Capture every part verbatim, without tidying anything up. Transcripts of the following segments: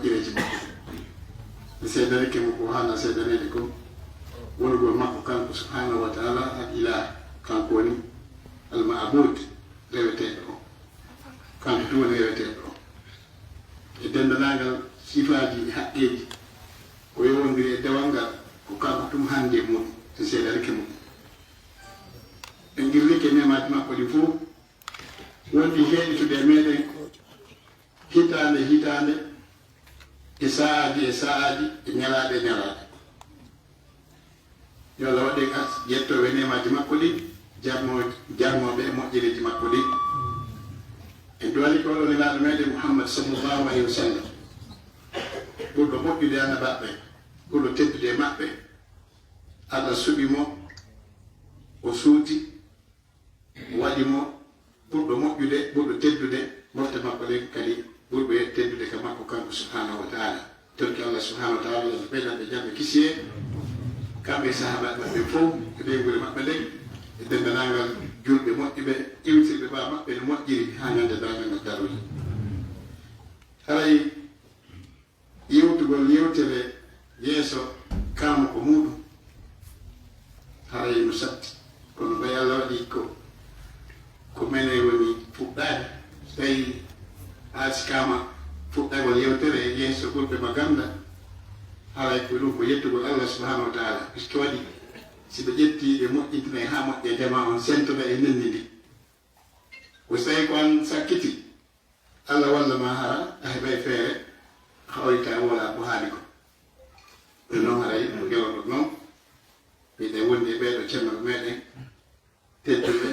Yeeji makko. Mi seedanike mo ko haana seedaneede kon, wonugol makko kanko subhanahu wa taala al ilah, kanko woni al maabud, reweteeɗo o. Kanko tun woni reweteeɗo o. E denndanangal sifaaji e haqqeeji ko yowondiri e dewal ngal, ko kanko tun hannde e muɗum, mi seedanike mo. En qirlike neemaaji makko ɗin fof, wonɗi heeɗitude e meeɗen hitaande hitaande, e sa'aaji e sa'aaji, e ñalaaɗe e ñalaaɗe. Yo Allah waɗ en as yettooɓe neemaaji makko ɗin, jarno-, jarnooɓe e moƴƴereeji makko ɗin. En du'anike oɗo Nelaaɗo meeɗen Muhammad sallallahu alayhi wa sallam, ɓurɗo moƴƴude e annabaaɓe ɓen, ɓurɗo teddude e maɓɓe. Allah suɓi mo, o suuti, waɗi mo ɓurɗo moƴƴude, ɓurɗo teddude, mofte makko ɗen kadi ɓurɓe teddude ka makko kanko subhanahu wa taala. Torki Allah subhanahu wa taala yo Allah ɓeydan ɓe jam e kisiyee, kamɓe e sahaabaaɓe maɓɓe fof, e ɓeynguure maɓɓe nden, e denndanangal julɓe moƴƴuɓe, iwtirɓe ɓaawo maɓɓe no moƴƴiri haa ñande darngal ngal daroyi. Haray yewtugol yewtere yeeso kaama ko muuɗum, haray no satti. Kono ɓay Allah waɗi ko, ko menen woni fuɗɗaade, tawi haa si kaama fuɗɗagol yewtere yeeso ɓurɓe ma ganda, haray ko ɗum ko yettugol Allah subhanahu wa taala, puisque waɗi si ɓe ƴetti ɓe moƴƴintinay haa moƴƴa, jamaa on sentoda e nenndi ndi. Ko si tawi ko an sakkiti, Allah walla ma hara a heɓay feere, a hoyta woola ko haali ko. Ɗum noon haray ko gelotoo noon, miɗen wondi e ɓeeɗo cennooɓe meeɗen tedduɓe,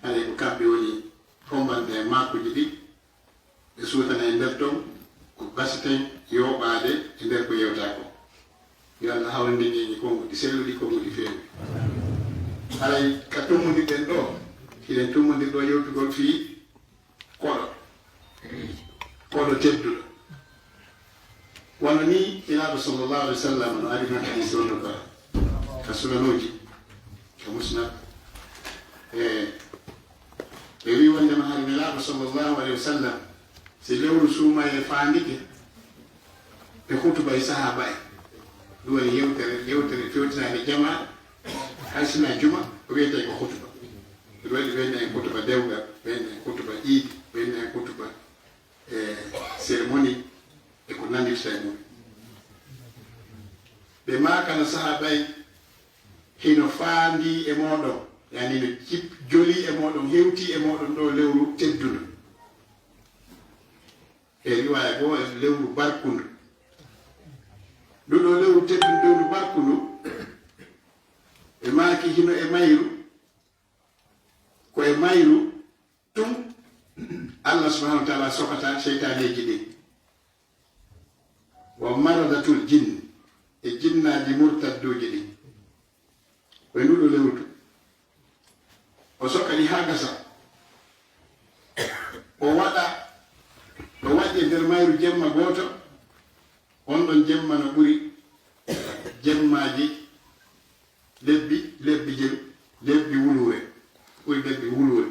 haray ko kamɓe woni hommbande e maakuuji ɗi, ɓe suutana e nder toon, ko basiten yooɓaade e nder ko yewtaa ko. Yo Allah hawrinde ñeeñi konnguɗi selluɗi, konnguɗi feewɗi. Haray ka tummondirɗen ɗoo, hiɗen tummondir ɗoo yewtugol fii koɗo, koɗo tedduɗo. Wano nii Nelaaɗo sallallahu alayhi wa sallam no ari men hadiis on ka, ka sunanuuji, ka musnad. E, ɓe wii wonndema hari Nelaaɗo sallallahu alayhi wa sallam, si lewru suumayee faandike, ɓe hutuba e sahaaba en. Ɗum woni yewtere, yewtere fewtinaande jamaa, hay sinaa juma, ko wiyetee ko hutuba. Ɗum waɗi ɓe en hutuba dewgal, ɓe en hutuba iidi, ɓe en hutuba, e, cérémonie, e ko nandirta e mum. Ɓe maakana sahaaba en, hino faandii e mooɗon, yani no jip-, jolii e mooɗon, hewtii e mooɗon ɗoo lewru teddundu. E riwaaya goo, e lewru barkundu. Ndu ɗoo lewru teddundu, lewru barkundu, ɓe maaki hino e mayru, ko e mayru tun Allah subhanahu wa taala sokata seytaaneeji ɗin. Wa maradatul jinn, e jinnaaji murtadduuji ɗin. Ko e ndu ɗoo lewru tun. O soka ɗi haa gasa. O waɗa, o waɗi e nder mayru jemma gooto. On ɗon jemma no ɓuri jemmaaji lebbi, lebbi jel-, lebbi wuluure. Ɓuri lebbi wuluure.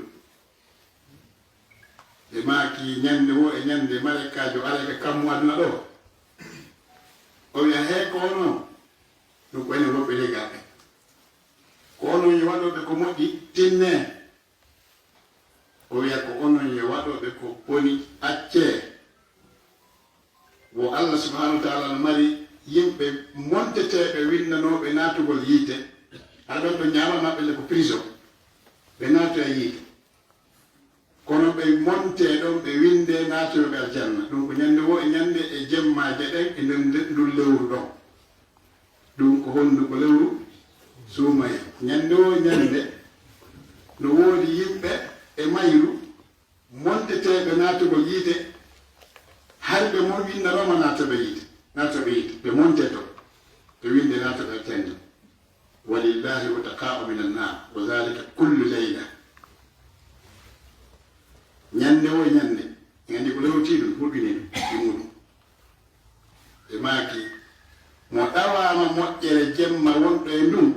Ɓe maaki ñande woo e ñande malaykaajo aray ka kammu aduna ɗoo. O wi'a, "Hee, ko onon?" Ɗum ko enen woɓɓe legaaɓe. "Ko onon yo waɗooɓe ko moƴƴi, tinnee." O wi'a, "Ko onon yo waɗooɓe ko boni, accee." Wo Allah subhanahu wa taala no mari yimɓe monteteeɓe winndanooɓe naatugol yiite. Hara ɓen ɗon ñaama maɓɓe le ko prison. Ɓe naatoya yiite. Kono ɓe montee ɗon, ɓe winndee naatoyooɓe aljanna. Ɗum ko ñande woo e ñande e jemmaaje ɗen e nder nde-, ndun lewru ɗon. Ɗum ko hondu? Ko lewru suumayee. Ñande woo e ñande no woodi yimɓe e mayru monteteeɓe naatugol yiite, hari ɓe mon winndanoo ma naatooɓe yiite, naatooɓe yiite, ɓe montee ton, ɓe winndee naatooɓe aljanna. Walillahi utaqa'u minan nar, wa dhalika kullu layla. Ñande woo e ñande, en anndi ko lewru tiiɗun, huɓɓini ɗum, e muɗum. Ɓe maaki, mo ɗawaama moƴƴere jemma wonɗo e ndun,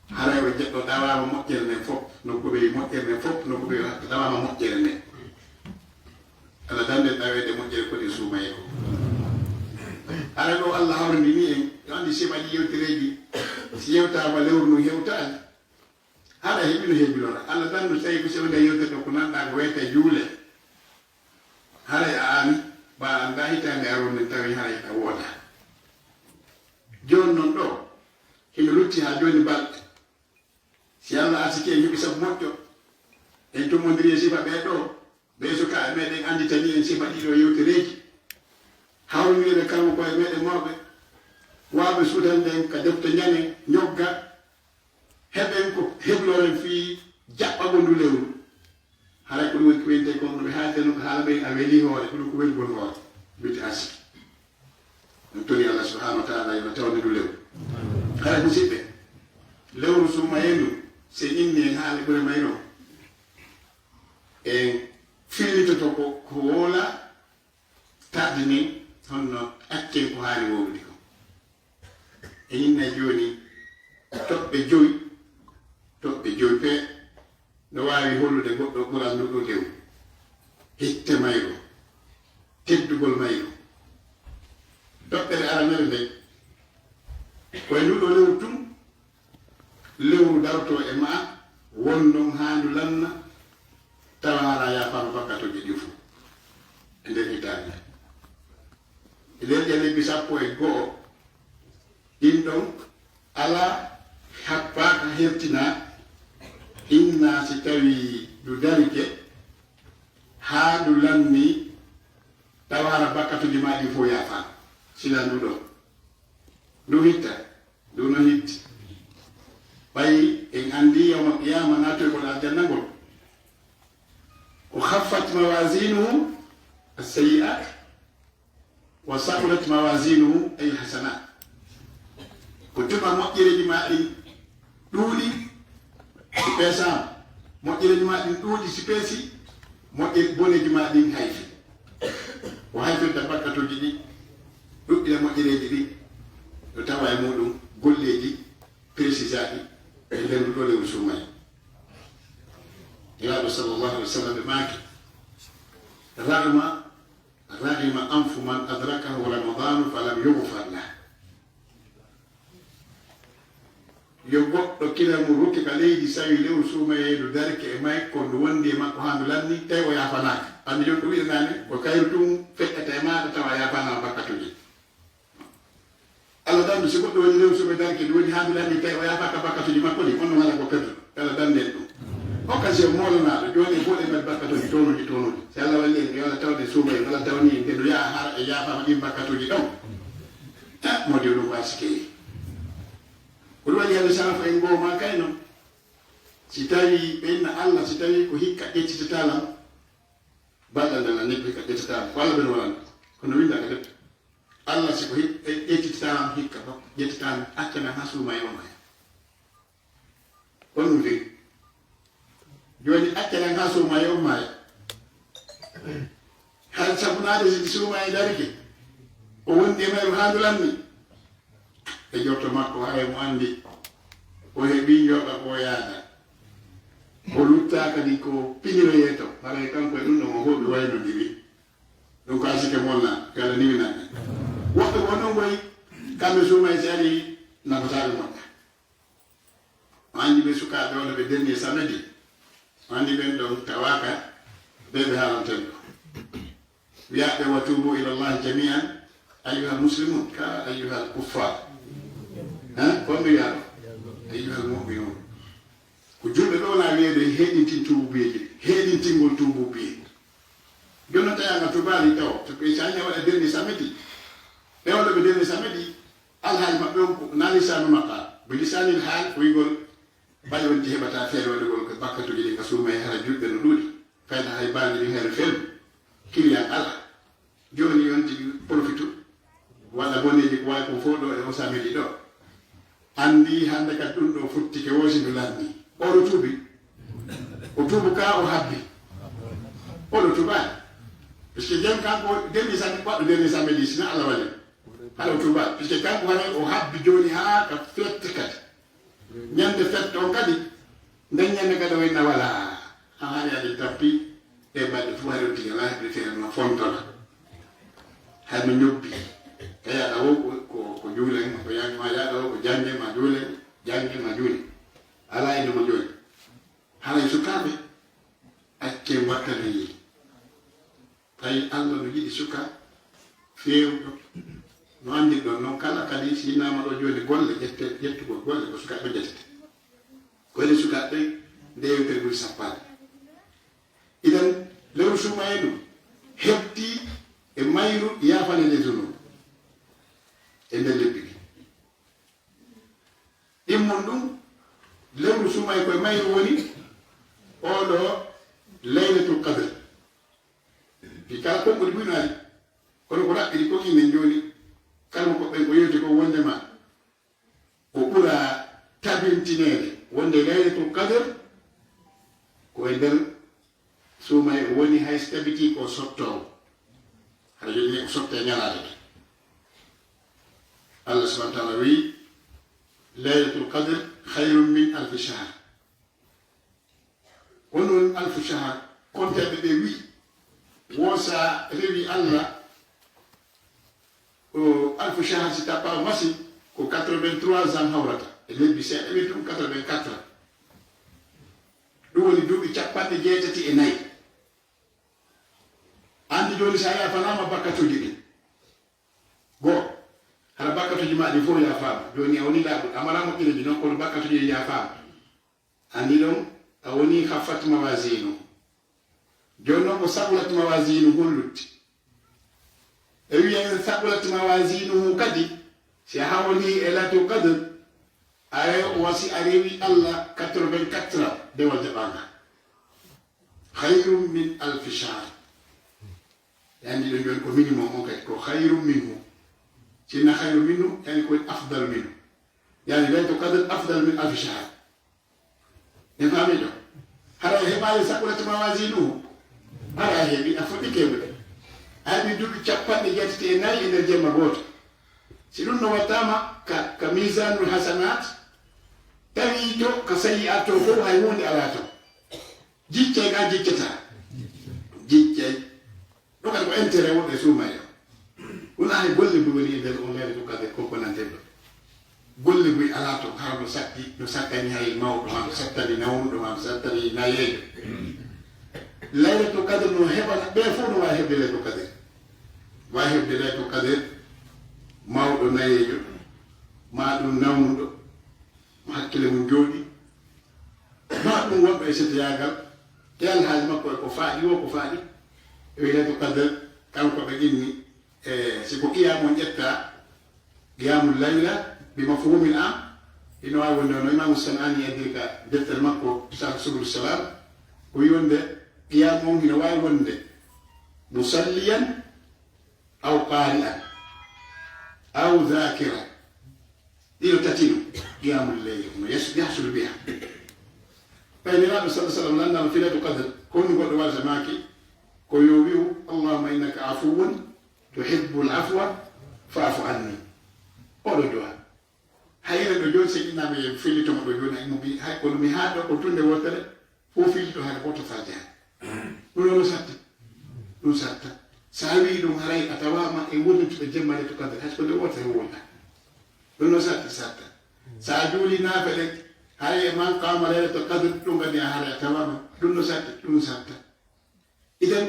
haray o je-, o ɗawaama moƴƴere nden fof, nokku ɓe moƴƴere nden fof, nokku ɓe ɗawaama moƴƴere nden. Aɗa dande ɗaweede moƴƴere ko ɗi Hara ɗo Allah hawrindini en, yo anndi si waɗi yewtereeji, si yewtaama lewru ndun hewtaali. Hara heɓino hebilora. Allah dandu tawi ko si wonde yewtere ɗo ko nanɗaa ko wiyetee juule. Haray a aami, ba anndaa hitaande aroore nden tawi haray a woodaa. Jooni non ɗo, hino lutti haa jooni balɗe. Si Allah arsike en heɓi sabu moƴƴo, en tummondiri e sifa ɓee ɗoo, ɓee sukaaɓe meɗen annditani en sifa ɗii ɗoo yewtereeji. Hawrinireɓe kalmo koye meɗen mawɓe, waawɓe suutande en ka defte njane, ñogga, heɓen ko hebloren fii jaɓɓagol ndu lewru. Haray ko ɗum woni ko wiyetee kon no ɓe haalde non, ko haala ɓen a welii hoore, ko ɗum ko welgol hoore. Mbiti arsike. Ɗum toni Allah subhanahu wa ta'ala yo tawde ndu lewru. Haray musidɓe, lewru suumayee ndu, si en inni en haala ɓure mayre on, en fillitoto ko, ko woola tardinen, honno accen ko haani wowlude kon. En inna jooni toɓɓe jowi, toɓɓe jowi pe no waawi hollude goɗɗo ɓural ndu ɗoo lewru. Hitte mayru, teddugol mayru. Toɓɓere aranere nden, ko e ndu ɗoo lewru tun, lewru dartoo e maa, won non haa ndu lanna, tawa hara yaafaama bakkatuuji ɗin fow e nder hitaande. E nder ɗee lebbi sappo e go'o, ɗin ɗon alaa happaaka hertinaa, inna si tawii ndu darike haa ndu lanni, tawa hara bakkatuuji maa ɗin fow yaafaama. Sila ndu ɗoo. Ndu hitta, ndu no hitti. Ɓay en anndi yawmal qiyaama naatoygol aljanna ngol. Ko khaffat mawazinuhu as-sayyi'at, wa saqulat mawazinuhu ay hasanat. Ko tuma moƴƴereeji maa ɗin ɗuuɗi, si peesaama. Moƴƴereeji maa ɗin ɗuuɗi, si peesi, moƴƴe-, boneeji maa ɗin hayfi. O hayfirta bakkatuuji ɗin, ɗuɗɗina moƴƴereeji ɗin, no tawa e muuɗum golleeji peesisaaɗi e nder ndu ɗoo lewru suumayee. Nelaaɗo sallallahu alaihi wa sallam ɓe maaki, "Raghima, raghima anfu man adrakahu Ramadanu falam yughfar lah." Yo goɗɗo kila mo rukke ka leydi, sawi lewru suumayee ndu darike e may, ko ndu wondi e makko haa ndu lanni, tawi o yaafanaaka. Anndi jooni ko wi'uɗaa ni, ko kayru tun feƴƴata e maaɗa tawa a yaafanaama bakkatuuji. Allah dandu, si goɗɗo woni lewru suumayee darike, ndu woni haa ndu lanni, tawi o yaafaaka bakkatuuji makko ɗin, on ɗon alaa ko perduɗo. Yo Allah dandu en ɗum. Occasion moolanaaɗo, jooni en fow eɗen mari bakkatuuji townuuji, townuuji. Si Allah walli en, yo Allah tawde suumayee, Allah tawni en, nde ndu yaha hara en yaafaama ɗin bakkatuuji ɗon. Eh, moodi o ɗum ko arsike. Ko ɗum waɗi Alla sarafa en goo maa kay non. Si tawii ɓe inna Alla, si tawii ko hikka ƴettitataa lan, balɗe nde lan neɗɗo hikka ƴettitataa lan. Ko Alla ɓen waɗani. Kono winda ka defte. Alla si ko hik-, ƴettitataa lan hikka ba, ƴettitataa lan, acca lan haa suumayee on maya. Ko ɗum firi. Jooni, acca lan haa suumayee on maaya. Hay sabunaade si suumayee darike, o wondi e mayru haa ndu lanni. E jorto makko, haray mo anndi, o heɓii njooɗa ko o yaada. O luttaa kadi ko piñiroyee to, haray kanko e ɗum ɗo mo fow ɓe waynondiri. Ɗum ko arsike mo Allah, yo Allah niwinan en. Woɓɓe ko non koy, kamɓe suumayee si arii, nafataa ɓe moƴƴa. O anndi ɓe sukaaɓe walla ɓe dernier samedi. O anndi ɓen ɗon tawaaka ɓe ɓe haalanten ɗo. Wiyaaɓe, "Wa tuubu ila Allahi jami'an ayyuhal muslimun, ka ayyuhal kuffar." Hein? Ko on ɓe wiyaa ɗo? Ayyuhal mu'minun. Ko julɓe ɓe wonaa wiyeede heɗintin tuubuyeeji, heɗintingol tuubuyeeji. Jooni non tawi an a tuubaali taw, to ɓe sañi waɗa dernier samedi. Ɓe walla ɓe dernier samedi, alhaali maɓɓe on ko naa lisaanu maqaal. Bi lisaanil haal, ko wi'ugol bali on ti heɓata feere waɗugol ko bakkatuuji ɗin ka suumayee hara juɗɗe no ɗuuɗi. Fayda hay baali ɗin hay no fellu. Kiliyan ala. Jooni on tigi profitu. Waɗa boneeji ko wawi kon fof ɗo e o samedi ɗo. Anndi hannde kadi ɗum ɗo futtike woo si ndu lanni. Oɗo tuubi. O tuubu ka o habbi. Oɗo tuubaani. Puisque jon kanko dernier samedi, waɗɗo dernier samedi, sina Allah wali. Haɗa o tuubaani. Puisque kanko haɗa o habbi jooni haa ka fette kadi. Ñande fette on kadi, nden ñande kadi o inna wala. Haa yaade tappi, ɗe balɗe fof hari o tigi alaa heɓde feere no fontora. Hay no ñobbi. Ka yaɗa o No yiɗi suka feewɗo. No anndirɗon noon, kala kadi si innama ɗo jooni golle, ƴette, ƴettugol golle ko sukaaɓe ƴettete. Ko enen sukaaɓe ndewete ɓuri sappaade. Idan, lewru suumaye ɗum heɓti e mayru yaafane les zunub e nder lebbi ɗi. Ɗimmon ɗum, lewru suumaye ko e mayru woni oɗo Laylatul Qadr. Fi kala konngol buy no ari. Kono ko raɓɓiɗi ko inen jooni, kala mo ko ɓen ko yewti ko wondema ko ɓura tabintineede wonde Laylatul Qadr ko e nder suumaye o woni, hay so tabiti ko sottoowo. Hara jooni ko sotte ñalaade ke. Allah subhanahu wa taala wi, "Laylatul Qadr khayrun min alfi shahr." Ko noon alfu shahar, konteeɓe ɓe wi, wo sa rewi Allah, o alfu shahar si tappa masi, ko quatre-vingt-trois ans hawrata. E lebbi seeɗa wi tun quatre-vingt-quatre ans. Ɗum woni duuɓi capanɗe jeetati e nayi. Anndi jooni sa yaafanaama bakkatuuji ɗin. Go, hara bakkatuuji ma ɗi fof yaafaama. Jooni a woni laaɓuɗo, a mara moƴƴireeji noon, kono bakkatuuji ɗin yaafaama. Anndi ɗon, a woni khaffat mawazinu. Jooni noon ko saqulat mawazinu hollutti. E wiya en saqulat mawazinu kadi, si a hawri e Laylatul Qadr, ayo wasi a rewi Allah quatre-vingt-quatre ans, dewal jaɓaanga. Khayrun min alfi shahr. Yani ɗum jooni ko minimum on kadi, ko khayrun minhu. Sinna khayrun minhu, yani ko afdal minhu. Yani Laylatul Qadr afdal min alfi shahr. En faami ɗo? Hara o heɓaali saqulat mawazinuhu. Hara a heɓi, a fuɗɗi kewude. A heɓi duuɓi capanɗe jeetati e nayi e nder jemma gooto. Si ɗum no wattaama ka, ka misanul hasanat, tawi to ka sayyi'at to fof hay huunde alaa to. Jiccay ka jiccata. Jiccay. Ɗo kadi ko intérêt woɓɓe suumaye o. Wona hay golle mbo woni e nder on Laylatul Qadr ko bonanten ɗo. Golle mbo alaa to, hara no satti, no sattani hay mawɗo ma, no sattani nawnuɗo ma, no sattani nayeejo. Laylatul Qadr no heɓana, ɓe fof no waawi heɓde Laylatul Qadr. Waawi heɓde Laylatul Qadr, mawɗo nayeejo, ma ɗum nawnuɗo, mo hakkille mum jooɗi, ma ɗum wonɗo e settoyaagal, e alhaali makko e ko faaɗi o, ko faaɗi, e Laylatul Qadr, kanko ɓe inni, e si ko qiyaamu on ƴetta, qiyaamu layla, bi mafhumil am, ino waawi wonde no Imaamu San'aani addiri ka deftere makko, Sharh Subul Salam, o wi wonde qiyaamu on hino waawi wonde musalliyan, aw qari'an, aw dhakiran. Ɗiɗo tati no, qiyamul layl, no yas-, yahsulu biha. Ɓay Nelaaɗo sallallahu alaihi wasallam lanndama fi Laylatul Qadr, ko honno goɗɗo waɗata maaki, ko yo wi'u, "Allahumma innaka afuwun tuhibbul afwa fa'fu anni." Oɗo du'a. Hay enen ɗo jooni, so innama e fellito mo ɗo jooni, ay mo mbi, hay kono mi haa ɗo ko tunde wootere, fof fillito hare gooto Fatiha. Ɗum ɗo no satta. Ɗum satta. So a wii ɗum haray a tawaama e wurnituɓe jemma Laylatul Qadr, hay so ko nde wootere wonɗa. Ɗum no satti satta. So a juuli naafile, haray e man qaama Laylatul Qadr, ɗum kadi a haray a tawaama. Ɗum no satti, ɗum satta. Idan,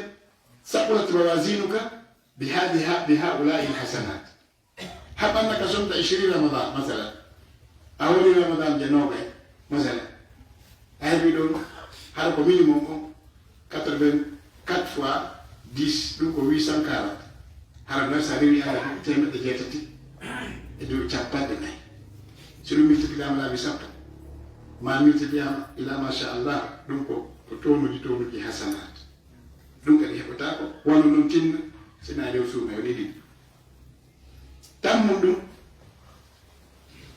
saqulat mawazinuka bi ha-, bi ha-, bi haula'il hasanat. Haɓɓannaka somta ishirin Ramadan, masalan. A woni Ramadan je noogay, masalan. A heɓi ɗon, hara ko minimum on, quatre-vingt-quatre fois dix, ɗum ko huit cent quarante. Hara noon, so a rewi, a heɓi teemeɗɗe jeetati e dow capanɗe nayi. So ɗum multipliama laabi sappo, ma multipliama ila masha Allah, ɗum ko, ko townuji, townuji hasanat. Ɗum kadi heɓotaako, wano noon tinna, sina rew suuna, woni ɗin. Tammun ɗum,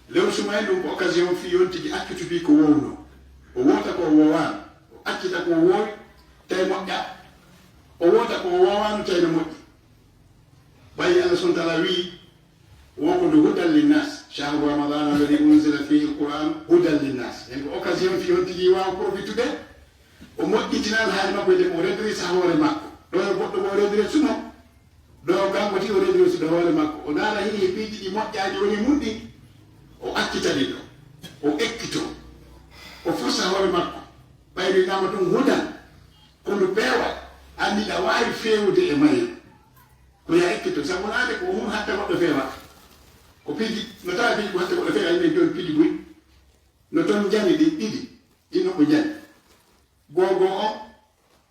lewru suumaye ɗum ko occasion fii on tigi accutubi ko wowno. O woota ko o woowaano, o accita ko o woowi, tawi moƴƴa. O woota ko o woowaano, tawi no moƴƴi. Ɓayi Allah subhanahu wa taala wii, wo ko ndu hudan linnas, shahru ramadan alladhi unzila fihi alquran hudan linnas. Hen ko occasion fii on tigi waawa profitude, o moƴƴitina alhaali makko, ede ko o redresa hoore makko. Ɗo e goɗɗo ko o redresuno, ɗo kanko tigi o redresude hoore makko. O ndaara hini e piiji ɗi moƴƴaani woni mun ɗin, o accita ɗi ɗo, o ekkito, o fursa hoore makko. Ɓayri nama ɗum hudan, ko ndu peewal, anndi ɗa waawi feewude e mayru. Ko ya ekkito, sabu wonaa de ko hun hatta goɗɗo feewa. Ko piiji, no tawa piiji ko hatta goɗɗo feewa, enen jooni piiji buy. No toon njani ɗi ɗiɗi, ɗin no ko njani. Gogo o,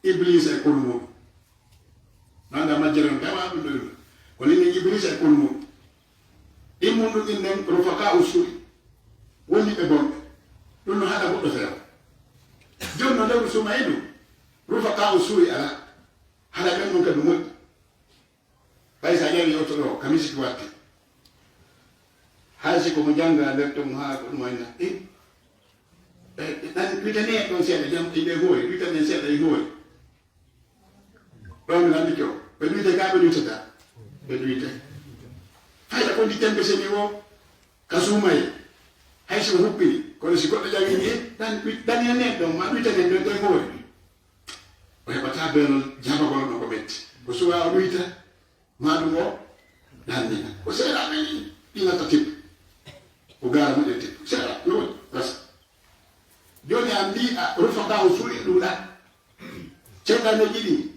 Iblisa e konu muɗum. Nanda majjere on, tawa ɗum ɗo ɗum. Ko nin Iblisa e konu muɗum. Ɗin mun ɗum ɗin nden, rufaka u suuɗi. Woni ɓe bonɓe. Ɗum no haɗa goɗɗo feewa. Jooni no lewru suma e ɗum. Rufaka u suuɗi ala. Haɗa ɓen ɗum kadi moƴƴi. Ɓay sa ƴeewi oto ɗo, ka misiki watti. Hay si ko mo jannga nder ton haa ko ɗum wayna. Eh, eh, ɗan ɗuytanee ɗon seeɗa, jam, ɗi ɓe hoori, ɗuytanee seeɗa e hoori. Ɗon mi lanndike o, ɓe ɗuytay kaa ɓe ɗuytataa? Ɓe ɗuytay. Fayda ko ndi tembe seni o, ka suumaye. Hay si o huɓɓiri, kono si goɗɗo ƴawi ni, eh, ɗan ɗuy-, ɗan ɗuytanee ɗon, ma ɗuytanee ɗon, ɗon hoori. O heɓataa beenol jabagol no ko metti. Ko suwa o ɗuyta, maa ɗum o ɗannina. Ko seeɗa ɓe ni, ɗi natta tip. O gaara moƴƴa tip. Seeɗa, no woni, bas. Jooni a mbii a rufaka o suuɗi ɗuuɗa. Ceytaneeji ɗi,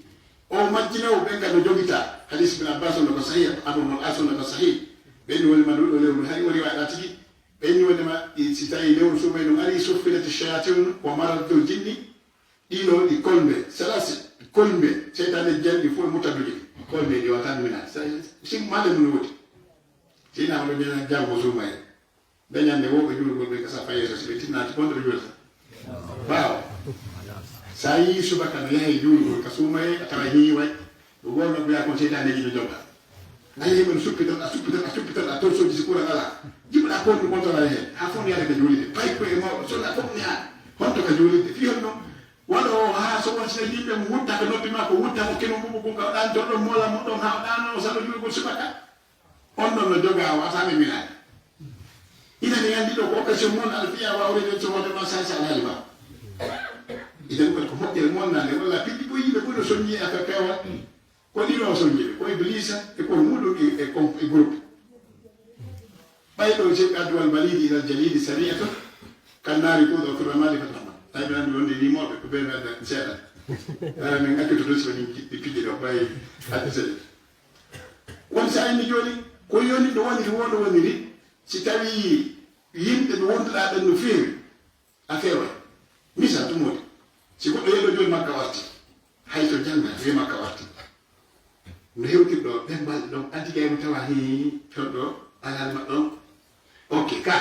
o majjina o ɓen ka no jogita. Hadis Ibn Abbas on ko sahih, Amr ibn al-As on ko sahih. Ɓen woni ma ɗuuɗo lewru, hay o riwaaɗa tigi. Ɓen woni ma, i, si tawi lewru sumay ɗum ari, suffidati shayatin wa maradul jinni. Ɗiɗo ɗi kolbe, salasi, kolbe, seytaane janɗi fof mutaddude ɗi. Kolbe ɗi wata mina. Sa-, sim male mun woti. Sina wala mina jango suma e. Be ñande wo be julu ko be ka sa faye so be tinna ti kontra julu sa. Bawo. Sa yi suba kan yahay julu ko ka suma e, ka tawa ni way. Ɗum wonno ko yaa kon seytaane jiɗo joga. A yehi men suppital, a suppital, a suppital, a torsoji si kuran ala. Jiɓɗa kon ɗum kontoɗa heen. Ha fof mi yaade ka juulide. Pay ko e mawɗo, so na fof mi haa. Honto ka juulide. Fii honno? Waɗo o haa so won sina yimɓe mo wutta ka noppi makko, wutta mo keno mbuɓu kun ka ɗan joɗɗo mola mo ɗon haa o ɗano o saɗo juulugol subaka. On ɗon no joga o wata ɓe minaade. Ina mi anndi ɗo ko occasion mon alfiya wa o reden so wonde ma sansa alhaali ma. Iden ko ko moƴƴere mon nande walla piɗɗi ko yimɓe ko no sonni affaire pewal. Ko ɗiɗo o soñji ɓe, ko Iblisa e ko muɗum e, e, com-, e groupe. Ɓay ɗo jeɗɗa duwal balidi ilal jalidi sari'atun kannaari kuuɗo firramali fatahma. Tawi ɓe anndi wonde yimoɓe ko ɓe ɓe adda seeɗa. Ara min accitoto si woni jiɗɗi piji ɗo ɓay adda seeɗa. Won sa inni jooni ko yoni ɗo woniri wo ɗo woniri si tawi yimɓe ɓe wonduɗa ɓen no feewi. A feeway. Misal tun woni, si goɗɗo yeɗo jooni Makka warti, hay so jannga jooni Makka warti. No hewtirɗo ɓen balɗe ɗon, addi kay mo tawa hii ton ɗo, alal ma ɗon. Ok, ka.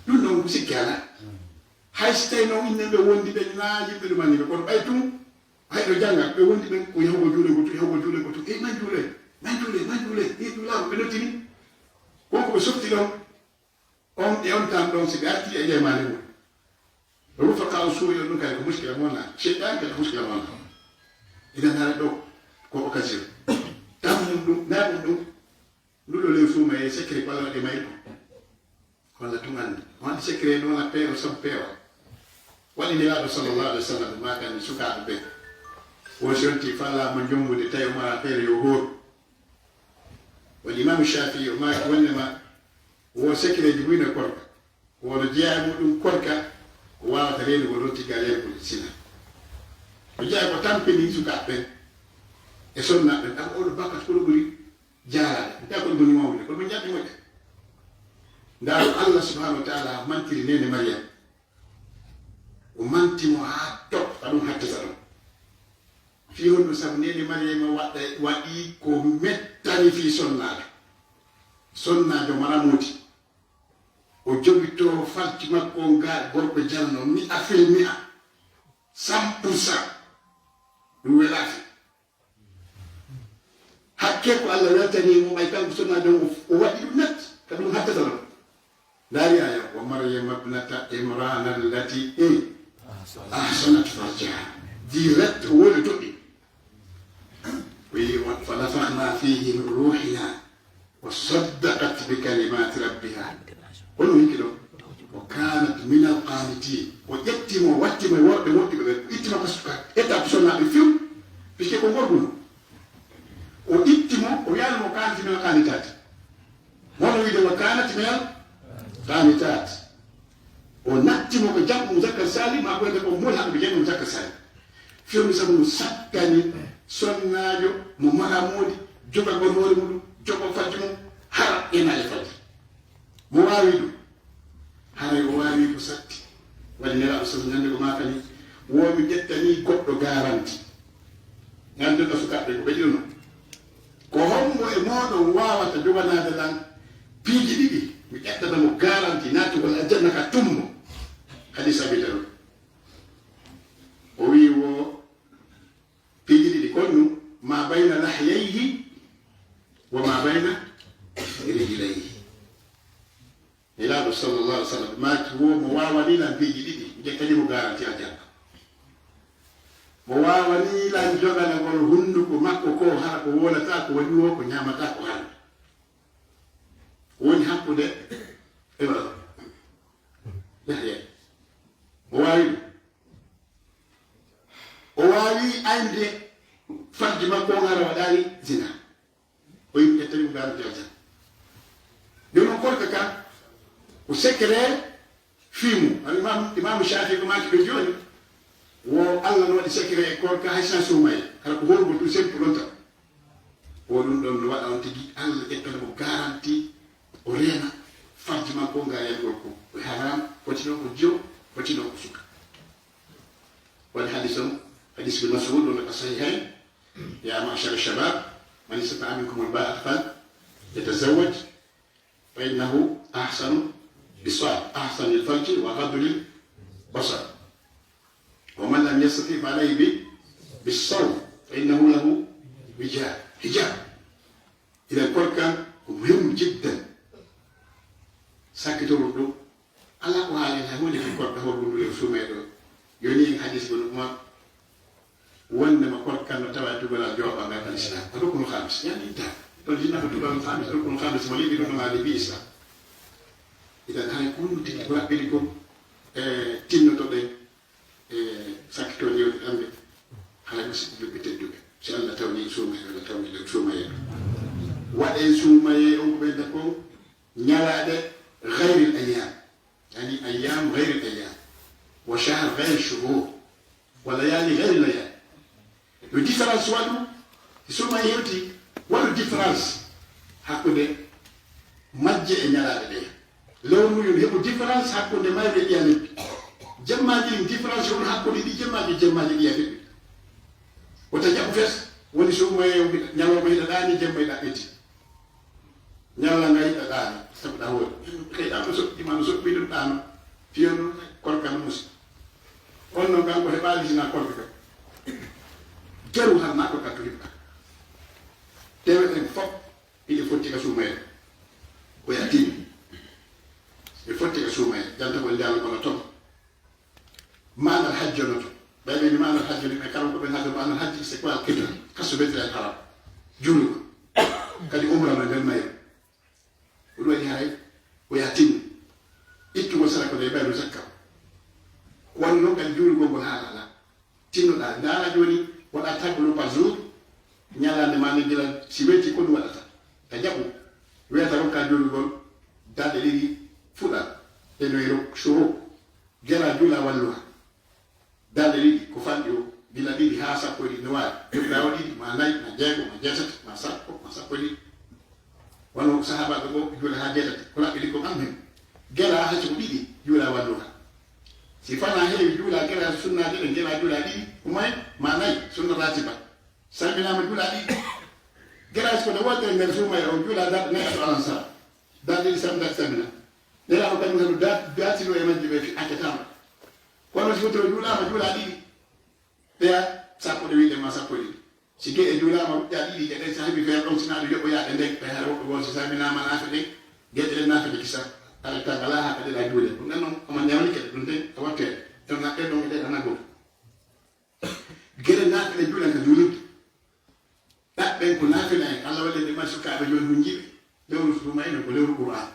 Ɗum ɗon ko sikki alaa. Hay so tawi noon inne ɓe wondi ɓe naa yimɓe ɗum anni ɓe, kono ɓay tun, hay ɗo jannga, ɓe wondi ɓen ko yahugo juule go tun, yahugo juule go tun. Ey, man juule, man juule, man juule. Ey, ɗum laaru ɓe nottini. Kon ko ɓe softi ɗon. On e on tan ɗon, si ɓe arti e jeymaande mum. Rufaqaa'u suu'i on ɗum kadi ko muskila mawna. Seyɗaani kadi ko muskila mawna. Ina nara ɗo ko occasion. Tan mum ɗum, na ɗum ɗum. Ndu ɗo lew suuma e secret ko Allah waɗi mayri ko. Walla tun anndi. O anndi secret no wona peewa sabu peewa. Waɗi Nelaaɗo sallallahu alaihi wasallam maakani sukaaɓe ɓe. Won si yonti faalaama jonngude tawi o mara feere yo hooru. Woni Imaamu Shaafi'i o maaki wonde ma wo secret ji buy no korka. Wono jeyaa e muɗum korka, ko waawata reenugol ronti gaa yeru ko sina. Ko jeyaa ko tampini sukaaɓe ɓen e sonnaaɓe ɓen, ɗam oɗo bakkat kono ɓuri jaaraade. Nta kono boni mawnude, kono ɓe njaɓɓi moƴƴa. Ndaaru Allah subhanahu wa ta'ala mantiri neene Maryam. O manti mo haa top, ka ɗum hattata ɗum. Fii honɗum? Sabu neene Maryama waɗa, waɗi ko mettani fii sonnaajo. Sonnaajo maramuuti. O jogitoo falki makko on gaa gorko jalno, mi'a fil mi'a, cent pour cent. Ɗum welaaki. Hakke ko Allah weltani mo, ɓay kanko sonnaajo on, o, o waɗi ɗum net, ka ɗum hattata ɗum. Ndaari aya, "Wa Maryama ibnata Imrana allati, eh, ahsanat farjaha." Direct, o woni toɗɗi. Wi, wa, "Fa nafakhna fihi min ruhina." "Wa saddaqat bi kalimati rabbiha." Kono yimɓe ɗo, "Wa kanat min al qanitin." O ƴetti mo, o watti mo e worɓe moƴƴuɓe ɓe, o itti mo ka suka, étape sonnaaɓe few, puisque ko gorko no. O itti mo, o wiyaani mo, "Kanat min al qanitat." Wano wiide, "Wa kanat min al qanitat." O natti mo ko jamɗo muzakkar salim, ma ko wiyete ko mol haɗo ko jamɗo muzakkar salim. Fewndo sabu no sakkani sonnaajo mo mara moodi, Jogagol hoore muɗum, jogoo fajji mum, hara ena e fajji. Mo waawi ɗum, haray o waawi ko satti. Waɗi Nelaaɗo sasa ñande ko maakani, wo mi ƴettanii goɗɗo garanti. Ngannduɗaa sukaaɓe ko ɓe ɗiɗo non. Ko hombo e mooɗon waawata joganaade lan piiji ɗiɗi, mi ƴettana mo garanti naatugol aljanna ka tumbo? Hadis Abi Dawud. O wi'i wo piiji ɗiɗi kon nu, ma bayna lahyayhi wa ma bayna rijlayhi. Nelaaɗo sallallahu alaihi wasallam maaki wo mo waawani lan piiji ɗiɗi, mi ƴettani mo garanti aljanna. Mo waawani lan joganagol hunduko makko ko, hara ko wowlata ko waɗi wo, ko ñaamata ko hara. Woni hakkunde e wala. Yahya. Mo waawi ɗum. O waawi aynde farji makko on hara waɗaali zina. O yimɓe ƴettani mo garanti aljanna. Nde non korka ka, ko secret fii mum. Al imam, imam Shafi ko maaki ɓe jooni. Wo Allah no waɗi secret e korka hay sans suumaye. Hara ko horgo tout simple ɗon tan. Wo ɗum ɗon no waɗa on tigi Allah ƴettana mo garanti, o reena farji makko nga yalgol ko. Ko haram, foti non ko jiyo, foti non ko suka. Woni hadis on, hadis Ibn Mas'ud on ka sahihayn. يا معشر الشباب، من استطاع منكم الباءة فليتزوج، فإنه أحسن للص-، أحسن للفرج وأغض للبصر. ومن لم يستطع فعليه ب-، بالصوم، فإنه له وجاء، حجاب. Idan korka ko muhimmu jiddan. Sakkitorol ɗum. Alaa ko haali hay huunde fii korka horgo ndu e suumayee ɗo. Yoni en hadis Ibn Umar. Wonnde ma korka no tawa tugol al jooɓa ngal al Islam. Ruknul khamis. Yani ta. Ɗon jinna ko tugol al khamis, ruknul khamis mo liɓi ɗum no maali bi Islam. Idan hay ko ɗum tigi ko raɓɓiɗi ko, e, tinnoto ɗen. E sakkitoo yewte ɗan ɓe, haray musidɓe ɓe tedduɓe, si Allah tawni en suumayee, Allah tawni en suumayee. Waɗee suumayee on ko ɓeyda ko ñalaaɗe ghayril ayyam, yani ayyam ghayril ayyam, wa shahr ghayr shuhur, wa layali ghayr layal. Yo différence waɗu, si suumayee hewti, waɗu différence hakkunde majje e ñalaaɗe ɗe. Lewru ndu yo heɓu différence hakkunde mayru e ɗiya lebbi. Jemmaaji ɗin différence won hakkunde ɗi jemmaaji, jemmaaji ɗiya lebbi. Wota jaɓu fes, woni suumayee ñalawma hiɗa ɗaani, jemma hiɗa ɓeti. Ñalla nga hiɗa ɗaani, sabu ɗa hoore. Kay ɗaano soɓɓi ma, no soɓɓi ɗum ɗaano. Fiyo no korka no musi. On non kanko heɓaali sina korka kan. Keru han ma ko kattu hiɓɓa. Tewe ɗen fof. Hiɗe fotti ka suumayee. Ko yatini. Ɓe fotti ka suumayee. Jantagol nde Allah kono toon. Maanal hajji ono toon. Ɓay ɓe ni maanal hajji ni, ɓe kalan ko ɓen hajjo maanal hajji, c'est quoi al qibla? Kaso Beytul Haram. Juulugo. Kadi umra no nder mayru. Ko ɗum waɗi haray ko yatini. Ittugol sadaka nde ɓayru zakka. Ko woni noon kadi juulugol ngol haala alaa. Tinnoɗaa, ndaara jooni, waɗa tableau par jour, ñalaande maa nde gila si weeti ko ɗum waɗata. Ka jaɓu, weeta rokka juulugol, darɗe ɗiɗi fuɗa, e no e rok-, shuruk, gila juula walluha. Darɗe ɗiɗi, ko fanɗi o, gila ɗiɗi haa sappo e ɗiɗi no waawi. Jokkaawa ɗiɗi, maa nayi, maa jeego, maa jeetati, maa sappo, maa sappo e ɗiɗi. Wano sahaabaaɓe goo juula haa jeetati, ko laɓɓiɗi ko am hen. Gila hacci ko ɗiɗi, juula walluha. Si fanaa heewi juula gila sunnaaji ɗen, gila juula ɗiɗi, ko moye, maa nayi, sunna raatiba. Salminaama juula ɗiɗi. Gila so ko nde wootere nder suumayee o juula darɗe nayi to alansa. Darɗe ɗiɗi sam-, darɗe salmina. Nelaaɗo kañum kadi da-, daatino e majji ɓe fi accataama. Kono si wotoro juulaama juula ɗiɗi. Ɓeya sappo ɗe wiɗen ma sappo e ɗiɗi. Si geɗe juulaama ruƴƴa ɗiɗi, geɗe so heɓi feere ɗon, sinaa ɗum yoɓoyaade nden, ɓe hara woɓɓe goo, si salminaama naafe ɗen, geɗe ɗen naafe ɗe kisa. Hara tan alaa haa ka ɗeɗa juule. Ɗum ɗen noon, omo ñawnike ɗe ɗum ɗen, e watteede. Ɗon naɓɓe ɗon e ɗeɗa nagol. Geɗe naafe ɗe juulen ka juulirde. Ɗaɓɓen ko naafila en. Allah waɗi en ɓe mari sukaaɓe jooni hunjiiɓe. Lewru suumayee ko lewru Qur'aan.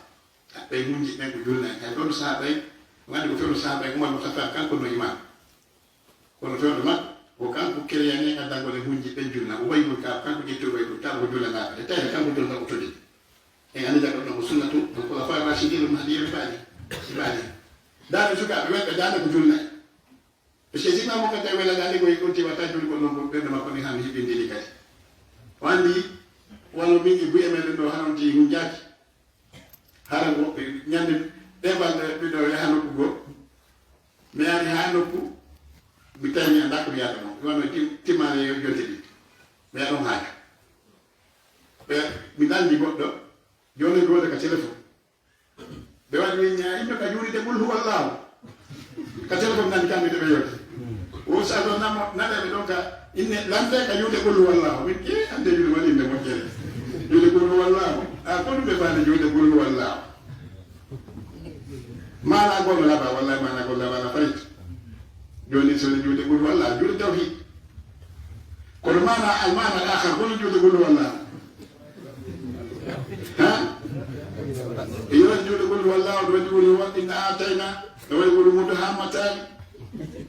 Ɓay hunji ɓen ko julna en. Kay fewndo sahaaba en, on anndi ko fewndo sahaaba en, Umar bin Khattab kanko no imaam. Kono fewndo makko, ko kanko kereyani en addangol en hunji ɓen julna. Ubay bin Ka'ab kanko ƴetti Ubay bin Ka'ab ko julna naafila. Tawi kanko julna o todi. En anndi ɗum ɗon ko sunnatu al khulafa rashidin al mahdiyyin min ba'di. Min ba'di. Daande sukaaɓe wonɓe daande ko julna en. Parce que si imaamu kadi a wela daande ko e ɗon tewata julgol non ko ɓernde makko ni han hiɓindini kadi. O anndi Min e buye meɗen ɗo, hano ti hunjaaki. Hara ko ñande ɗe balɗe ɓiɗo yaha nokku goo. Mi ari haa nokku, mi tawi mi anndaa ko mi yahata mo. Mi wano tim-, timmaali yo jonte ɗi. Mi yaha ɗon haaju. Ɓe, mi nandi goɗɗo, jooni mi wonde ka téléphone. Ɓe waɗi min ñaa, inno ka juulirde Qul huwallahu. Ka téléphone nani kam mi ɓe yewti. O sa ɗon namo, nana ɓe ɗon ka, inne, lante ka juulirde Qul huwallahu. Min ke, ande juulirde woni inde moƴƴere. Juulirde Qul huwallahu. A, ko ɗum ɓe faale juulirde Qul huwallahu. Maana gol laba, wallahi maana gol laba na farit. Jooni so juulirde Qul huwallahu, juulirde tawhid. Kono maana, al maana al akhar, kono juulirde Qul huwallahu. Ha? Yo juulirde Qul huwallahu, ɗo waɗi woni wa inna atayna, ɗo waɗi woni mudu ha matali.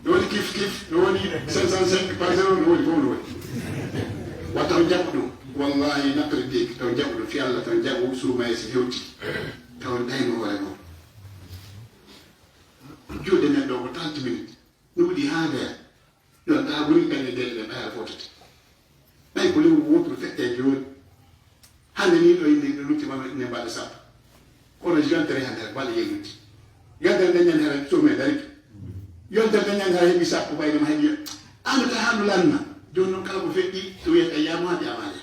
Ɗo woni kif kif, ɗo woni cinq cent cinq par zéro, ɗo woni fof ɗo woni. Wata on jaɓu ɗum. Wallahi naqri dik, taw jaɓu ɗum fi Allah, taw jaɓu suuma e si hewti. Taw dayno hoore mum. Juuɗe men ɗo ko trente minutes. Ɗuuɗi haa weer. Yo taa ɓuri kañe gelle ɓe ɓayal fotete. Ɓay ko lewru woturu feƴƴa jooni. Hannde ni ɗo inde ɗo lutti ma ne mbaɗa sappo. Kono yontere hannde hara balɗe yelutti. Yontere nde ñande hara some dariki. Yontere nde ñande hara heɓi sappo ɓay ɗum heɓi. Ano ta hano lanna. Jooni noon kala ko feƴƴi so wiyata yaamu haaɓi amaale.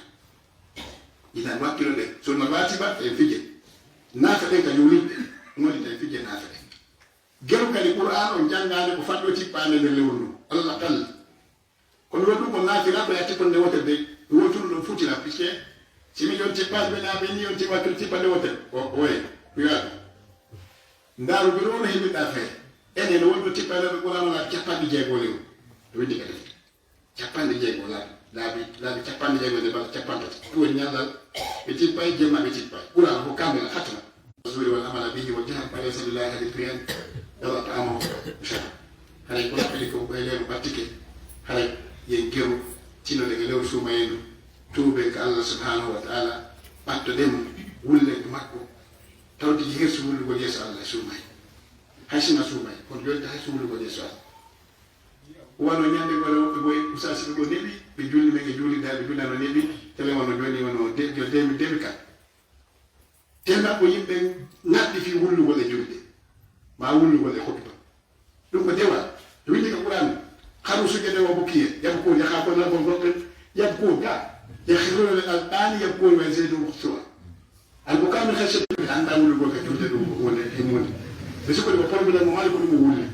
Idan wakkilo ɗe. Sunna ratiba e fije. Nafa ɗen ka juulirɗe. Ngoni tawi fije nafa ɗen. Geru kadi Qur'an on janngaade ko fadɗo tippaande nder lewru ndu. Allah kalli. Kono ɗum ko naafila ko yatti kon nde wotere de. Woturu ɗum futira, puisque si mi yon tippaade ɓe naa ɓe ni yon tippa kadi tippa nde wotere. O, oye, wiyaɗo. Ndaaru biro ono heɓirɗa fee. Enen no wonno tippaade ɓe Qur'an on laabi capanɗe jeego lewru. Windi ka defte. Capanɗe jeego laabi, laabi, laabi capanɗe jeego nde mbaɗa capanɗe tati. Ɗum woni ñallal, ɓe tippay, jemma ɓe tippay. Qur'an ko kamila, hatma. Rasuli wal amala bihi wal jahal, fa laysa lillahi hadi priyan, yalla ta'amahu, shara. Haray ko laɓɓini ko koye lewru ɓattike. Haray yen geru, tinnoɗen e lewru suumayendu. Tuuben ka Allah subhanahu wa ta'ala, ɓattoɗen mo, wullen e makko. Tawde hersu wullugol yeeso Allah e suumay. Hay sina suumay, kono joni ta hersu wullugol yeeso Allah. Wano ñande ngole woɓɓe boy usasiɓe go neɓi, ɓe julli men e juulirde, ɓe juulano neɓi, tele wano joni wano de, de, de, de, de, ka. Te maɓɓo yimɓe ŋaddi fii wullugol e julde, ma wullugol e khutba. Ɗum ko dewal. Windi ka Qur'an, "Kharu sujjadan wa bukiya, yabkun, yakhafuna rabbahum, yabkun, ka, yakhruna lil azqani, yabkun wa yazidun khushu'a." Albuka min khashyati, ɓe annda wulugol ka julde ɗum ko hunde e munde. Ɓe sikkude ko problème mo mari ko ɗum o wulli.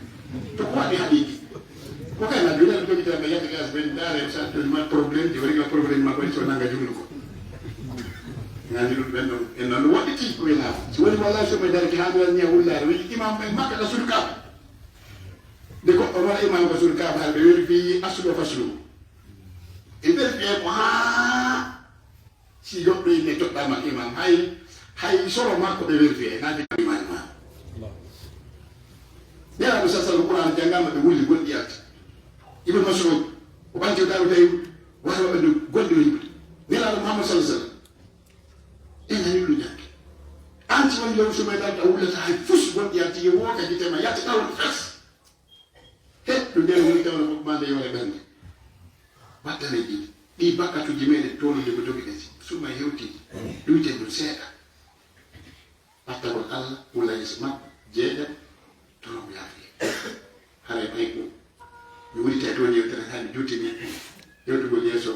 To ko waɗi haqiqi. Ko kay na julde ɗum jogita ɓe yadde gas ɓen dare sa ɗum ma problème, ɗi wari ka problème ma ko so nanga jullugo. Ngani ɗum ɓen ɗon, en non waɗiti ko ina. Si woni wallahi so ɓe dari ki ha mi wal niya wullare, wi imam ɓen makka ka sulka. De ko o wala imam ka sulka ba ɓe weri fi aslu faslu. E nder fiye ko ha Si goɗɗo yimɓe toɗɗaama imam, hay, hay soro makko ɓe vérifié, naati imam ma. Nelaaɗo sa sallam Qur'an janngaama ɓe wulli goɗɗi yalti. Ibn Mas'ud, o ɓanti o daaro tawi wata waɗa ɗum goɗɗi o yimɓe. Nelaaɗo Muhammad sallallahu alaihi wasallam. En nani ɗum jannge. An si woni lew sumay daaro a wullata hay fus goɗɗi yalti ye wooka gitema yalti ɗawon fes. He, ɗum nden woni tawno fof maa nde yore ɓernde. Battane ɗi, ɗi bakkatuuji meɗen toolude ko jogiɗen, suma hewti, ɗuyten ɗum seeɗa. Ɓattagol Allah, wula yeeso makko, jeeɗa, tono mo yaafuye. Haray ɓay ko mi wulita e toon yewtere, hay mi juutini yewtugol yeeso,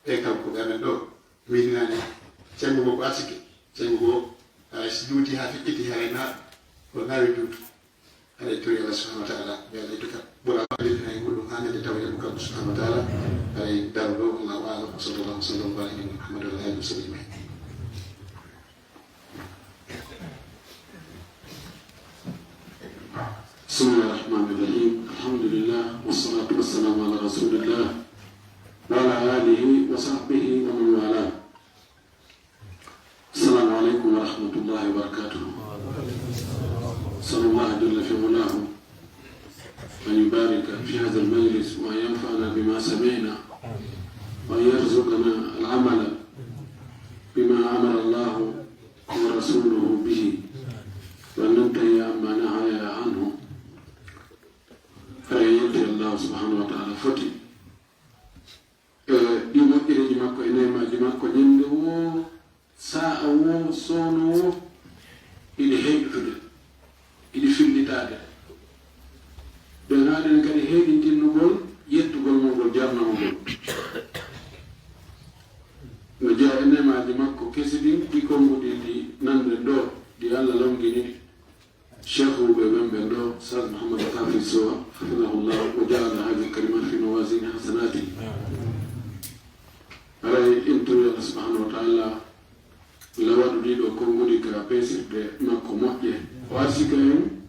ɓe kam ko ɓe amen ɗo. Min nani senngo goo ko arsike, senngo goo, haray si juuti haa fiɓɓiti, haray na ko naawi juutu. Haray tori Allah subhanahu wa ta'ala, yo Allah ittu ka ɓura ko alifina e muɗum haa nande tawde mo kanko subhanahu wa ta'ala. Haray daro ɗo, wallahu a'lam, wa sallallahu wa sallam ala nabiyyina Muhammad wa ala alihi wa sahbihi ajma'in. بسم الله الرحمن الرحيم. الحمد لله والصلاة والسلام على رسول الله وعلى آله وصحبه ومن والاه. السلام عليكم ورحمة الله وبركاته. أسأل الله جل في علاه أن يبارك في هذا المجلس وأن ينفعنا بما سمعنا وأن يرزقنا العمل بما أمر الله ورسوله به وأن ننتهي عما نهى عنه. Hara en yetti Allah subhanahu wa ta'ala foti. E ɗi moƴƴereeji makko e neemaaji makko ñande woo Awo soono wo, iɗi heyɗutude, iɗi fillitaade. Ɓe ngaɗen kadi heyɗintinnugol yettugol mo ngol jarnawgol. No jeyaa e nemaaji makko kesi ɗin, ɗi konnguɗi ɗi nanɗen ɗoo, ɗi Alla longini ɗi. Sheikh Wube men ɓen ɗoo, Ustaz Muhammad Hafiz Sowa, hafidahullah, wa ja'ala hadhihi al-kalimat fi mawazini hasanati. Haray en toroyi Allah subhanahu wa ta'ala, Allah waɗu ɗii ɗoo konnguɗi ka peesirɗe makko moƴƴe. O arsika en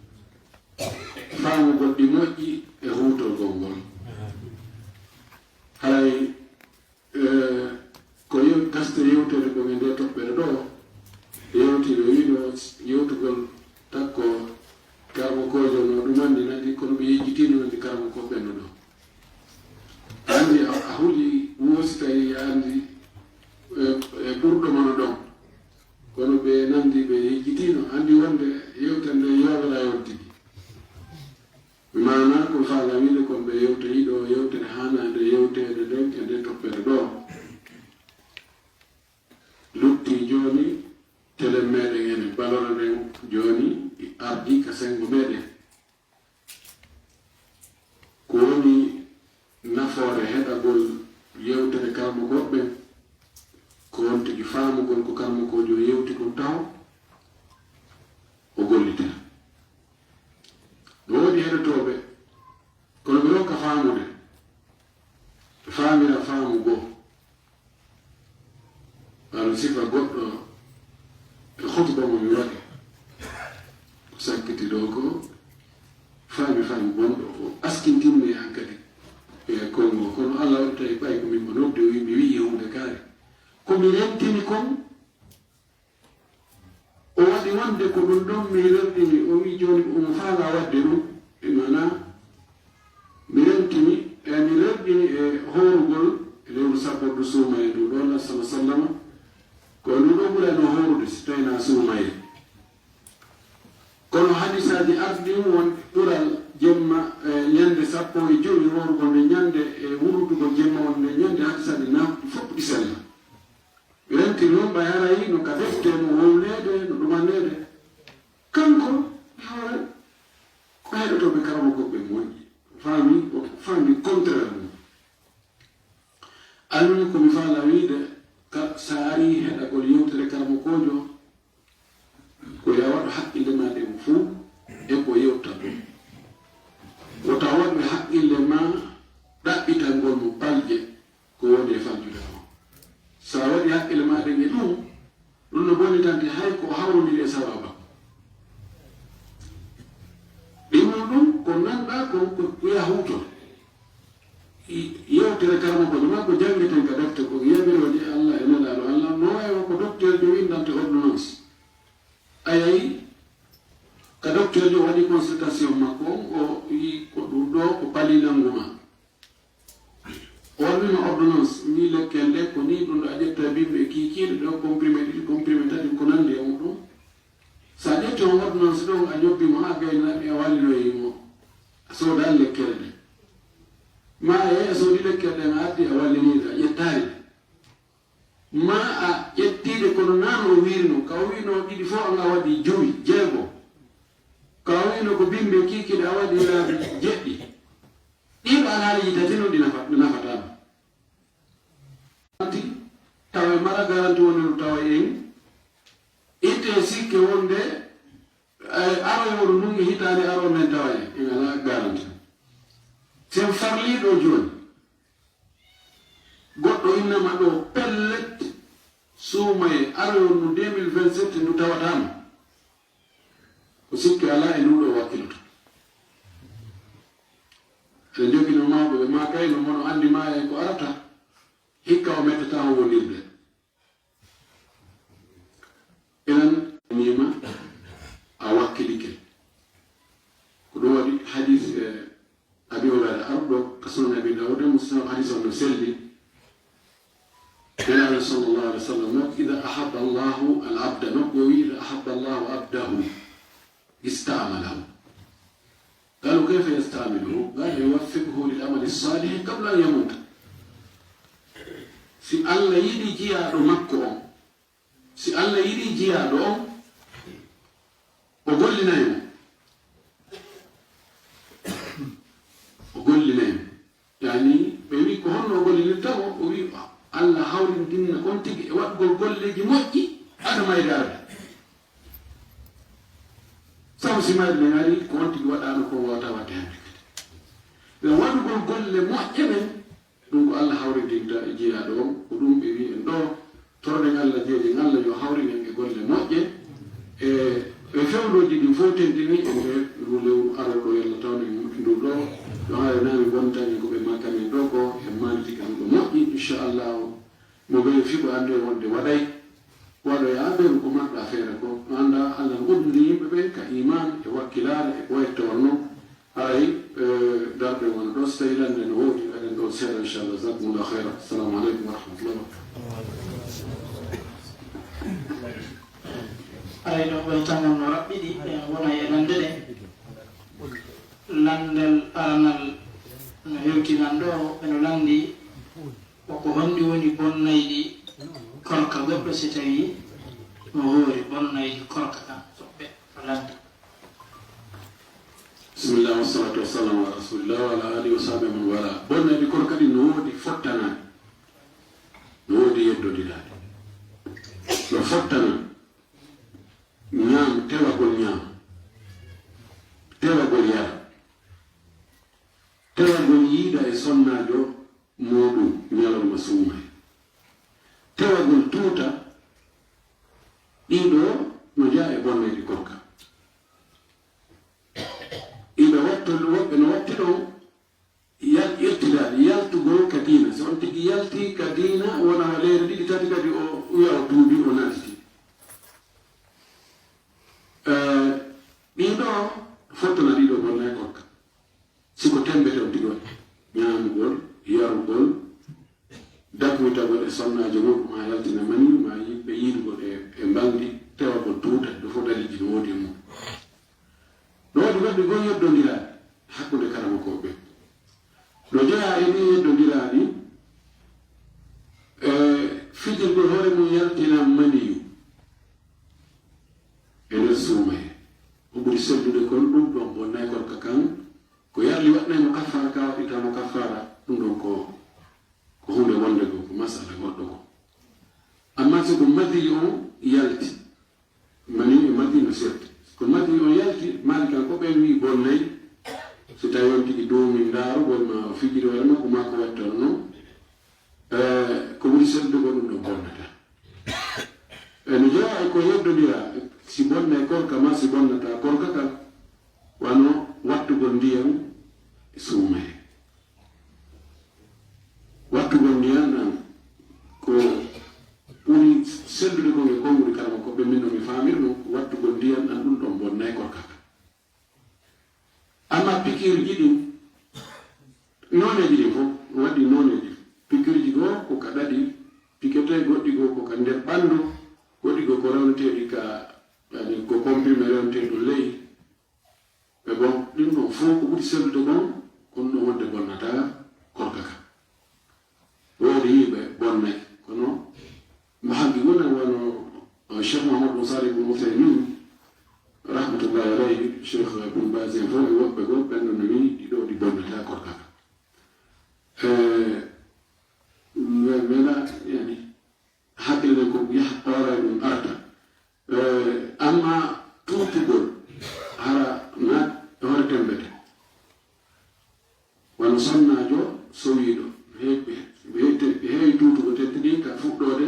faamugol ɗi moƴƴi e huutorgol ngol. Haray, eh, ko yew-, gaste yewtere ko e ndee toɓɓere ɗoo, yewtiri o wiino yewtugol takko karamokoojo no ɗum anndi nandi, kono ɓe yejjitiino nandi karamokooɓe no ɗoo. Anndi a, a huli woosi tawi a anndi, eh, eh, ɓurɗo mano ɗon. Kono ɓe nandi ɓe yejjitiino, anndi wonde yewtere nde yoowere yonti. Maanaa ko faala wiide kon ɓe yewtoyi ɗoo yewtere haanaande yewteede nden e nde toɓɓere ɗoo. Lutti jooni telen meɗen enen, balora nden jooni ardi ka senngo meɗen. Ko woni nafoore heɗagol yewtere karamokooɓe ɓen? Ko on tigi faamugol ko karamokoojo yewti kon taho, o gollita. No woodi heɗotooɓe, kono ɓe rokka faamude, ɓe faamira faamu goo. Wano sifa goɗɗo e khutba mo mi waɗi, ko sakkiti ɗoo ko faami faami bonɗo, o askintinmi an kadi e konngo. Kono Allah waɗi tawi ɓay ko min mo noddi, o wi mi wi'i huunde kaari. Ko mi rentini kon, o waɗi wonde ko ɗum ɗon mi rentini, o wi jooni omo faala waɗde ɗum. E maanaa, mi rentini, e mi rentini e hoorugol e lewru sappo ndu suumayee ndu ɗoo, Allah sallallaahu alayhi wa sallama, ko ndu ɗoo ɓurayno hoorude si tawii na suumayee. Kono hadisaaji ardi won ɓural jemma, e ñande sappo e jowi hoorugol nde ñande, e wurutugol jemma won nde ñande, hadisaaji na fof ɗi sella. Renti noon ɓay haray no ka defte, no wowleede, no ɗumaneede. Kanko, e hoore, ko heɗotooɓe karamokooɓe moƴƴi. Faami, o faami contraire mum. Almimi ko mi faala wiide, ka, sa ari heɗagol yewtere karamokoojo, ko yo a waɗu haqqille ma ɗen fof e ko yewta ɗum. Wota waɗu e haqqille ma ɗaɓɓitangol mo palje ko woni e faljude o. Sa waɗi haqqille ma ɗen e ɗum, ɗum no bonitante hay ko hawrondiri e sawaba. Ɗimmo ɗum ko nanɗa kon ko wiya huuto. I-, yewtere karamokoojo ma ko janngeten ka defte ko yamiroje Allah e nelaaɗo Allah, no wayi ko docteur jo windante ordonnance. A yahi ka docteur jo waɗi consultation makko on, o yi ko ɗum ɗo ko pali nangu ma. O wannima ordonnance, ni lekkere nde ko ni ɗum ɗo a ƴetta bimɓe kiikiiɗe ɗo, comprimé ɗiɗi, comprimé tati, ko nanndi e muɗum. So a ƴetti on ordonnance ɗon, a ñobbi mo haa gayna ɓe a wallinoyi mo, a soodaani lekkere nde. Ma a yehi a soodi lekkere nde, a addi a walliniiɗo, a ƴettaali. Ma a ƴettiiɗe kono naa no o wiiri non, ka o wiino ɗiɗi fof anga waɗi jowi, jeego. Ka o wiino ko bimɓe kiikiiɗe a waɗi laabi jeɗɗi. Ɗiɗo alhaaliiji tati noon ɗi nafa-, ɗi nafataama. Garanti, tawa e mara garanti woni no tawa en itte e sikke wonde, eh, aroyooru ndun e hitaande aroore nden tawa en, en alaa garanti. Sen farlii ɗo jooni. Goɗɗo innama ɗo pellet, suumaye, aroyooru ndu deux mille vingt-sept ndu tawataama. Ko sikke alaa e nduɗo wakkiloto. Eɗen jogino mawɓe ɓe ma kayno mono anndi ma e ko arata, hikka o mettata o wonirde. Enen mima a wakkilike. Ko ɗum waɗi hadis, eh, Abi Hurayra arɗo ka Sunan Abi Dawud e Muslim, hadis on no selli. Nelaaɗo sallallahu alaihi wa sallam no, "Ida ahabba Allahu al abda", no, o wi, "Ida ahabba Allahu abdahu istamalahu." Qalu, "Kayfa yastamiluhu?" Qala, "Yuwaffiquhu lil amali salihi qabla an yamuta." Si Allah yiɗi jiyaaɗo makko on, si Allah yiɗi jiyaaɗo on, o gollinay mo. O gollinay mo. Yani, ɓe wi, "Ko honno o gollinirta mo?" O wi, "Allah hawrindinna on tigi e waɗgol golleeji moƴƴi, aka mayde arde." Sabu si mayde nden ari, ko on tigi waɗaano ko wawata waɗde hannde kadi. Ngam waɗugol golle moƴƴe ɗen, ɗum ko Allah hawrindinta e jeyaaɗo on, ko ɗum ɓe wi en ɗo, toroɗen Allah, jeejen Allah yo hawrin en e golle moƴƴe. E, e fewndooji ɗin fof tentinii en e ndu lewru arooɗo, yalla tawno en ndu ɗo, ɗo hare naami bonta en ko ɓe makkan en ɗo ko en maanditi kam ɗo moƴƴi, inchallahu. Mo ɓe fiɓo annde wonde waɗay, waɗoya ɓeru ko marɗa feere ko. No annda Allah no udndi yimɓe ɓen ka iman e wakkilaare e ko wayi toon non. Haray, eh, darɗe wona ɗo, so tawi lande no woodi, aɗen ɗo seeɗa, inchallah. Jazakumullahu khayran. Assalamu aleykum wa rahmatullahi wa barakatuh. Haray ɗo ɓeytangol no raɓɓiɗi, en wona e lande ɗe. Landal aranal no hewtinan ɗo, ɓe no landi. Ko ko honɗi woni bonnayɗi korka goɗɗo si tawi mo hoori bonnayɗi korka kan soɓɓe no landi? Bismillah, wassalatu wassalamu ala rasulillah wa ala alihi wa sahbihi wa man wala. Bonnayɗi korka ɗin no woodi fottanaaɗi, no woodi yeddodiraɗi. No fottana ñaam, tewagol ñaam, tewagol yara, tewagol yiida e sonnaajo muuɗum ñalawma suumaye. Tewagol tuuta, ɗiɗo no jeyaa e bonnayɗi korka. Iɓe wattu, woɓɓe no watti ɗon yal-, irtidaade, yaltugol ka diina. So on tigi yalti ka diina, wona wa leyre ɗiɗi, tati kadi o wiya o tuubi, o naatiti. Eh, ɗiɗo fottana ɗiɗo bonnay korka. Si ko temmbete on tigi waɗi, ñaamugol, yarugol, dakmitagol e sonnaajo muɗum haa yaltina mani, ma yimɓe yiidugol e, e mbalndi, tewagol tuuta, ɗum fof daliiji no woodi e mum. No woodi goɗɗi goo yeddondiraaɗi hakkunde karamokooɓe ɓen. No jeyaa e ɗin yeddondiraaɗi, e fijirgol hoore mum yaltina maniyu e nder suumaye. Ko ɓuri sellude kon ɗum ɗon bonnay korka kan, ko yarli waɗnay mo kaffaara, ka waɗɗinta mo kaffaara, ɗum ɗon ko, ko huunde wonde ko, ko masala goɗɗo ko. Amma so ko madiyi on yalti, mani e madiyi no serti. Ko madiyi on yalti, maali kan ko ɓen wi bonnay, so tawi on tigi duumi ndaarugol ma o fijiri hoore makko ma ko waɗi toon non, eh, ko ɓuri sellude ko ɗum ɗon bonnata. E no jeyaa e ko yeddondiraa, si bonnay korka ma si bonnata korka kan, wano wattugol ndiyam e suumaye. Wattugol ndiyam ɗan ko ɓuri sellude kon e konguɗi karamokooɓe min no mi faamiri ɗum, ko wattugol ndiyam ɗan ɗum ɗon bonnay korka kan. Amma pikiirji ɗin, nooneeji ɗin fof, no waɗi nooneeji. Pikiirji goo ko ka ɗaɗi pikete, goɗɗi goo ko ka nder ɓanndu, goɗɗi goo ko rewneteeɗi ka, yani ko comprimé rewneteeɗo ley. Mais bon, ɗin ɗon fof ko ɓuri sellude kon, ko ɗum ɗon wonde bonnata korka ka. Woodi yimɓe bonnay, kono mo hanki wona wano, eh, Cheikh Mouhamadou Salih Ibn Uthaymin, rahmatullahi alayhi, Cheikh Ibn Baz en fof e woɓɓe goo, ɓen ɗon no wi'i ɗiɗo ɗi bonnata korka ka. Eh, me-, mena, yani, hakkille ɗen ko yaha ɓooray ɗum arta. Eh, amma tuutugol hara na e hoore temmbete. Wano sonnaajo sowiiɗo, he-, ɓe, ɓe, ɓe heewi tuutugol teddini ka fuɗɗoode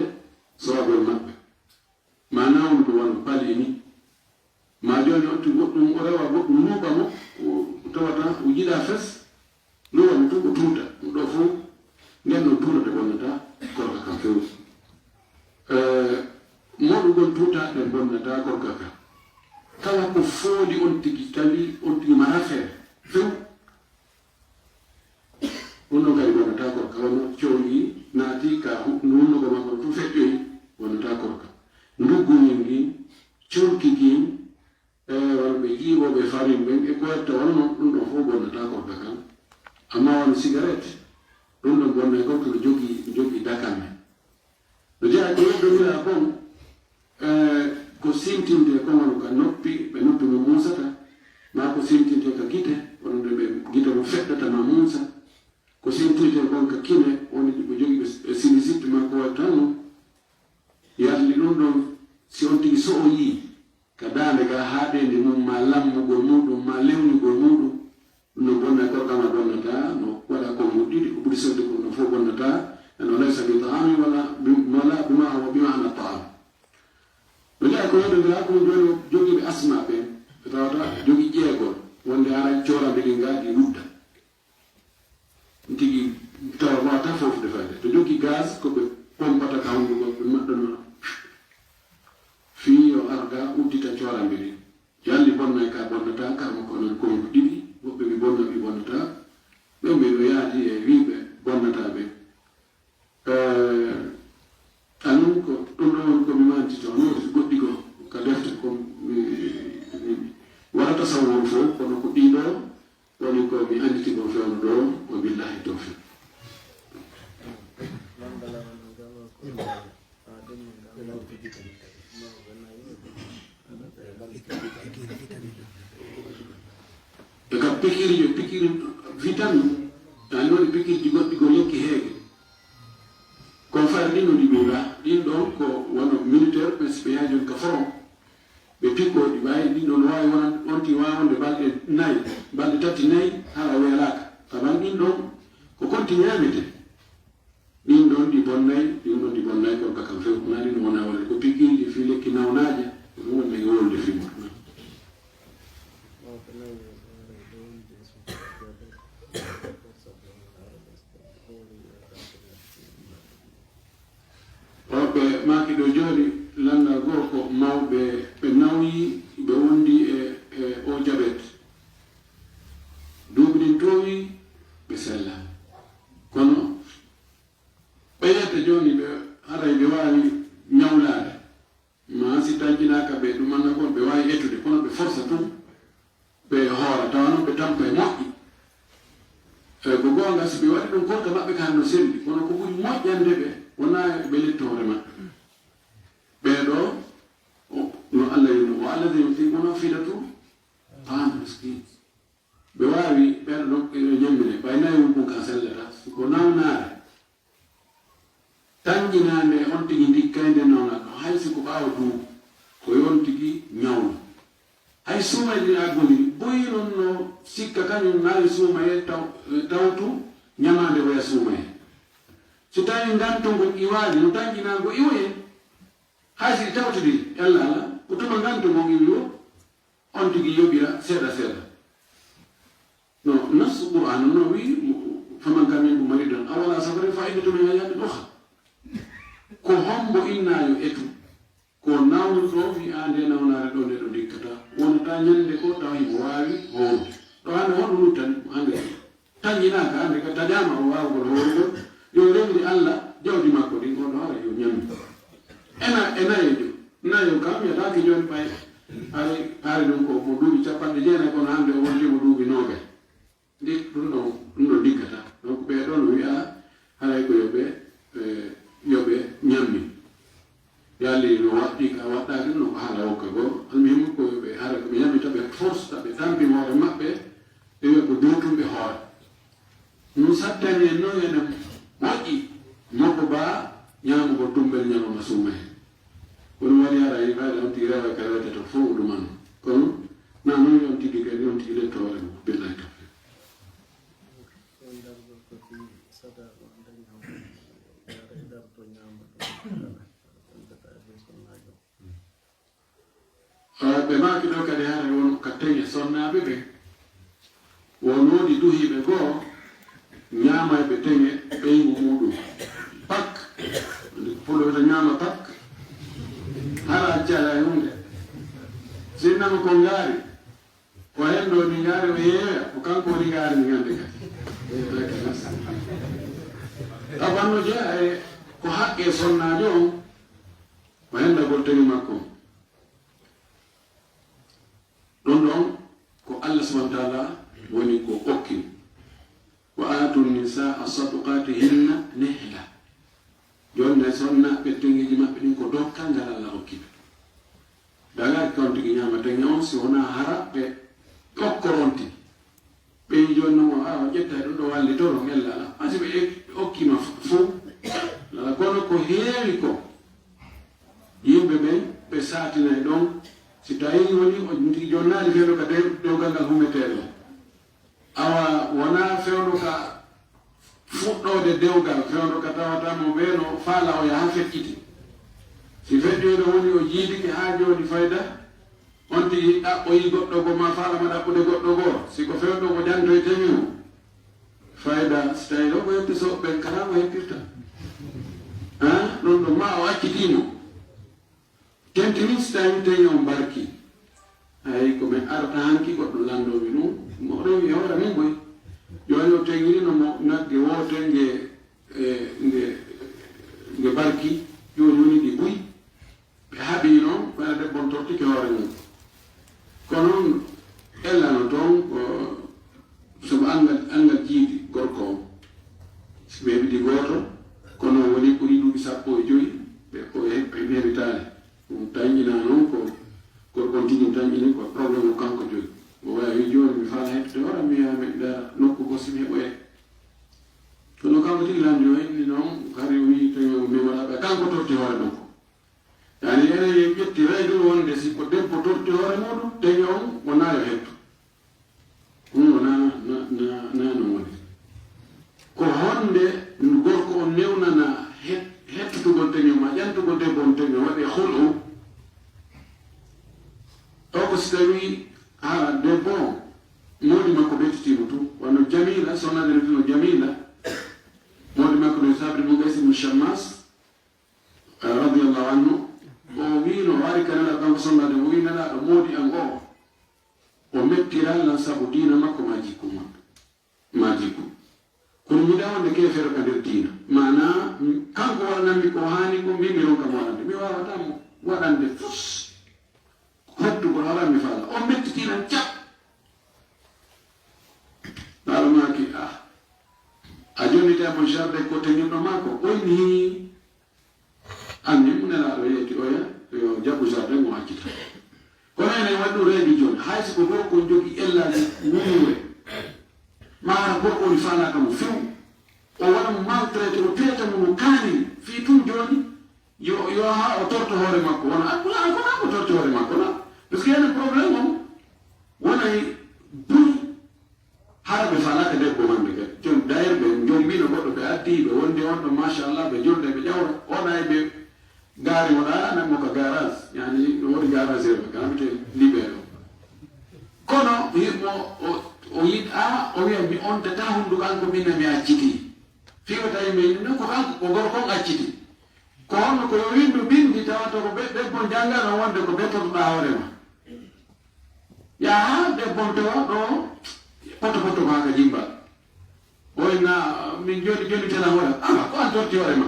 sowagol maɓɓe. Ma nawnuɗo wano pali ni. Ma jooni on tigi goɗɗum, o rewa goɗɗum luuɓa mo, o tawata o jiɗa fes, luuɓa mo tun o tuuta. Ɗum ɗo fof, nden no tuutata bonnata korka kan few. Eh, moɗugol tuuta ɗen bonnata korka kan. Kala ko foodi on tigi, tawi on tigi mara feere few. Ɗum ɗon kadi bonnata korka, wano cowli naati ka hu-, hunnuko makko tun feƴƴoyi, bonnata korka. Nduggu ngin ngin, curki kin, e wano ɓe jiiɓooɓe farin ɓen, e ko watta wano non, ɗum ɗon fof bonnata korka kan. Amma wano sigaret, ɗum ɗon bonnay korka no jogii, jogii dakame. No jeyaa ko yeddondiraa kon, sintintee konngol ka noppi, ɓe noppi mum muusata, maa ko sintintee ka gite, wonde ɓe gite mum feɗɗata maa muusa. Ko sintintee kon ka kine, woni ko jogii ɓe, ɓe sinisitte maa ko waɗi tan non. Yalli ɗum ɗon, si on tigi so'oyii ka daande gaa haaɗeendi mum, maa lammugol muuɗum, maa lewnugol muuɗum, ɗum no bonna, korka maa bonnataa, no waɗa konnguɗi ɗiɗi, ko ɓuri selde ko no fof bonnataa, e no laysa bi ta'amin wala bi, wala bima huwa bi ma'na ta'am. No jeyaa ko yewtondira ko ɗum jooni jogiiɓe asma ɓen, ɓe tawata jogii ƴeegol, wonde haray cooramɓe ɗin gaa ɗi wudda. Tigi tawa wata fof de fayde. To jogii gaz, ko ɓe pompata ka hunduko, ɓe maɗɗano. Fii yo arga uddita cooramɓe ɗin. Yalli bonnay ka bonnata, karma ko onon kongu ɗiɗi, woɓɓe mi bonna, mi bonnata. Ɓen ɓe no yaadi e wiiɓe bonnata ɓe. Eh, anon ko ɗum ɗo woni ko mi manti to, no goɗɗi goo ka defte ko mi, mi, mi wara tasawwur fof, kono ko ɗiɗo woni ko mi anditi ko fewndo ɗo, wa billahi tawfiq. E ka pikiri yo pikiri vitamine, ani woni pikirji goɗɗi ko lekki heege. Kon fare ɗin no ɗi ɓuura, ɗin ɗon ko wano militaire, ɓe si ɓe yahi jooni ka front, ɓe pikkoo ɗi ɓayi, ɗin ɗon no waawi wonan, on ti waawande balɗe nayi, balɗe tati nayi, hara weelaaka. Saban ɗin ɗon ko konti ñaamete. Ɗin ɗon ɗi bonnay, ɗin ɗon ɗi bonnay, kon ka kam few, ko nani no wona wonde ko pikiiji fii lekki nawnaaje, ko ɗum woni e wolde fii mum. O ɓe maaki ɗo jooni, lanndal goo ko mawɓe ɓe nawyi, ɓe wondi e, e o jabet. Duuɓi ɗin toowi, ɓe sella. Kono ɓe yetta jooni ɓe haray ɓe waawi ñawlaade. Maa si taŋkinaaka ɓe ɗum annagol, ɓe waawi ettude, kono ɓe forsa tun, ɓe hoora, tawa non ɓe tampa e moƴƴi. E ko goonga, si ɓe waɗi ɗum, korka maɓɓe ka no selli, kono ko ɓuri moƴƴande ɓe, wonaa ɓe letto hoore maɓɓe. Ɓee ɗoo, o-, no Allah yino, "Wa alladhina yutiquna fidyatun ta'amu miskin." Ɓe waawi, ɓen ɗon, ɓe ñammine, ɓay nayi mum ka sellata, ko nawnaare. Tanƴinaande on tigi ndikkay nde nawna ɗo, hay si ko ɓaawo duuɓi, ko yon tigi ñawno. Hay suumayɗi ɗin aggondiri, boyi non no sikka kañum nayi suumaye taw-, tawtu ñamaande oya suumaye. Si tawi nganto ngon iwaali, no tanƴinaa ngo iwoye. Hay si ɗi tawtodiri, yalla Allah, ko tuma nganto ngon iwi o, on tigi yoɓira seeɗa seeɗa. No nassu Qur'aana no wi'i, "Faman kaana minkum mariidan aw alaa safarin fa iddatun min ayyaamin ukhar." Ko hombo inna yo etu? Ko nawnuɗo wi'a nde nawnaare ɗo nde ɗo ndikkata. Wonata ñande ko tawa himo waawi hoorde. Ɗo hande honɗum luttani mo hande? Tanƴinaaka hande ka taƴaama o waawugol hoorugol. Yo rewri Allah jawdi makko ɗin, on ɗo hara yo ñami. Ena, e nayejo. Nayo kam yataake jooni ɓay. Hari, hari ɗum ko mo duuɓi capanɗe jeenayi, kono hande o wonti mo duuɓi noogay. Ndik-, ɗum ɗon, ɗum ɗon ndikkata. Donc, ɓee ɗoo no wi'a haray ko yo ɓe, eh, yo ɓe ñammi. Yalli no waɗɗii ka waɗɗaaki, no ko haala wokka goo. Almuhimmu ko yo ɓe, haray ko ɓe ñammi, ta ɓe force, ta ɓe tampi hoore maɓɓe, ɓe wi'a ko duutumɓe hoore. Ɗum sattani en noon ene moƴƴi, mokko baa ñaamugol tumbel ñalawma suuma heen. Ko ɗum waɗi haray fayda on tigi rewa ka rewtata fof ɗum an. Kono na noon yon tigi kadi on tigi letto hoore mum. Billahi tawfiq. Won dargol ko fii sadaqa on dañi hoore, yaada e darto ñaama ɗum, on tata e bee sonnaajo. Ah, ɓe maaki ɗo kadi haray won ka teŋe sonnaaɓe ɓen. Won woodi duhiiɓe goo ñaamayɓe teŋe ɓeyngu muuɗum. Pak. Andi ko Fulɓe wiyata ñaama pak. Hara accaa e huunde. Sinnama ko ngaari. Ko heen ɗo ni ngaari o yeeyoya, ko kanko woni ngaari ndi ñande kadi. Awa no jeyaa e ko haqqe sonnaajo on, ko henndagol teŋe makko on. Ɗum ɗon ko Allah subhanahu wa ta'ala woni ko okki. "Wa aatu nisaa sadaqaatihinna nihla." Jooni nay sonnaaɓe teŋeeji maɓɓe ɗin ko dokkal ngal Allah okki ɓe. Ñaama teŋe on si wonaa hara ɓe kokkoronti. Ɓe wi'i jooni non, a, o ƴetta ɗum ɗo wallitoro, ella alaa. Haa si ɓe ek-, okkiima f-, fow. Alaa, kono ko heewi ko, yimɓe ɓen, ɓe saatinay ɗon. Si tawii woni o jonnaali fewndo ka de-, dewgal ngal humetee ɗon. Awa, wonaa fewndo ka fuɗɗoode dewgal, fewndo ka tawata mo ɓe no faala o yaha feƴƴiti. Si feƴƴoyɗo woni o jiidike haa jooni fayda, on tigi ɗaɓɓoyi goɗɗo goo ma faala ma ɗaɓɓude goɗɗo goo, si ko fewndo ko jantoyte mi o. Fayda, si tawi ɗo ko hepte so ɓen kala ko heppirta. Ha? Ɗum ɗo ma o accitiimo. Tentini si tawi teŋe on barki. Hay ko min arata hanki goɗɗo lanndoo mi ɗum. Mo rewi e hoore mum boy. Jooni o teŋiri no mo nagge woote nge, e, nge, nge barki. Jooni woni ɗi buy. Ɓe haɓi noon, wona debbo on tortike hoore mum. Kono noon, ella no toon ko sabu anngal, anngal jiidi gorko on. Si ɓe heɓidi gooto, kono woni ɓuri duuɓi sappo e joyi, ɓe ko he-, ɓe heɓitaali. Ɗum tanƴinaa noon ko gorko on tigi tanƴini ko problème o kanko jogi. O wawi jooni mi faala heɓtude hoore, mi yaha mi dara nokku goo si mi heɓoyay. Kono kanko tigi lanndi o inni noon, hari o wii tawi o memoraaɓe, kanko torti hoore makko. Yani enen en ƴetti règle wonde si ko debbo torti hoore muɗum, teŋe on wonaa yo hettu. Ɗum wonaa, na, na, na no woni. Ko honde gorko on newnana het-, hettutugol teŋe ma, ƴantugol debbo on teŋe, waɗi hul'u. Taw ko si tawi hara debbo on, moodi makko ɓettitiimo tun. Wano Jamila, sonnaajo no Jamila, moodi makko no Sabri mo Gaysi mo Shammas, radiyallahu anhu, o wiino, o ari ka Nelaaɗo kanko sonnaajo, o wii Nelaaɗo moodi an o, o mettiraa lan sabu diina makko maa jikku makko, maa jikku. Kono mi yiɗaa wonde keefeero ka nder diina. Maanaa, m-, kanko waɗanammi ko haani ko, min mi ronka mo waɗande. Mi waawataa mo waɗande fus. Hettugol haram mi faala. O mettitii lan cap. Nelaaɗo maaki, ah, a jonnitay mon jardin ko teŋirɗo maa ko? O inni, hii. Anni mo Nelaaɗo yeeti oya, yo jaɓu jardin o accita. Kono enen waɗi ɗum reedu jooni. Hay si ko gorko on jogi ellaaji wuure, maa hara gorko on faalaaka mo few, o waɗa mo maltraité, o traité mo no kaaniri. Fii tun jooni, yo, yo haa o torto hoore makko. Wona, a, ko, a, ko, a ko torto hoore makko, na? Parce que enen problème on, wonay buri. Hara ɓe faalaaka debbo maɓɓe kadi. Jom, d'ailleurs, ɓe jommbino goɗɗo, ɓe addi, ɓe wondi on ɗo, machallah, ɓe julde, ɓe ƴawra. Wona e ɓe gaari, wona nan mo ka garage. Yani, no woni garage ɓe, kana ɓe libero. Kono, himo, o, o yiɗ-, a, o wiya, mi ontata hunduko an ko min mi acciti. Fii o tawi min, non ko kanko, ko gorko on acciti. Ko honno ko yo windu bindi tawa to ko be-, debbo jangano wonde ko bettotoɗaa hoore ma. Yaha, debbo on tawa ɗo, poto poto ko haka jimba. Oy na, min joni, joni tena hoore. Ama, ko an torti hoore ma.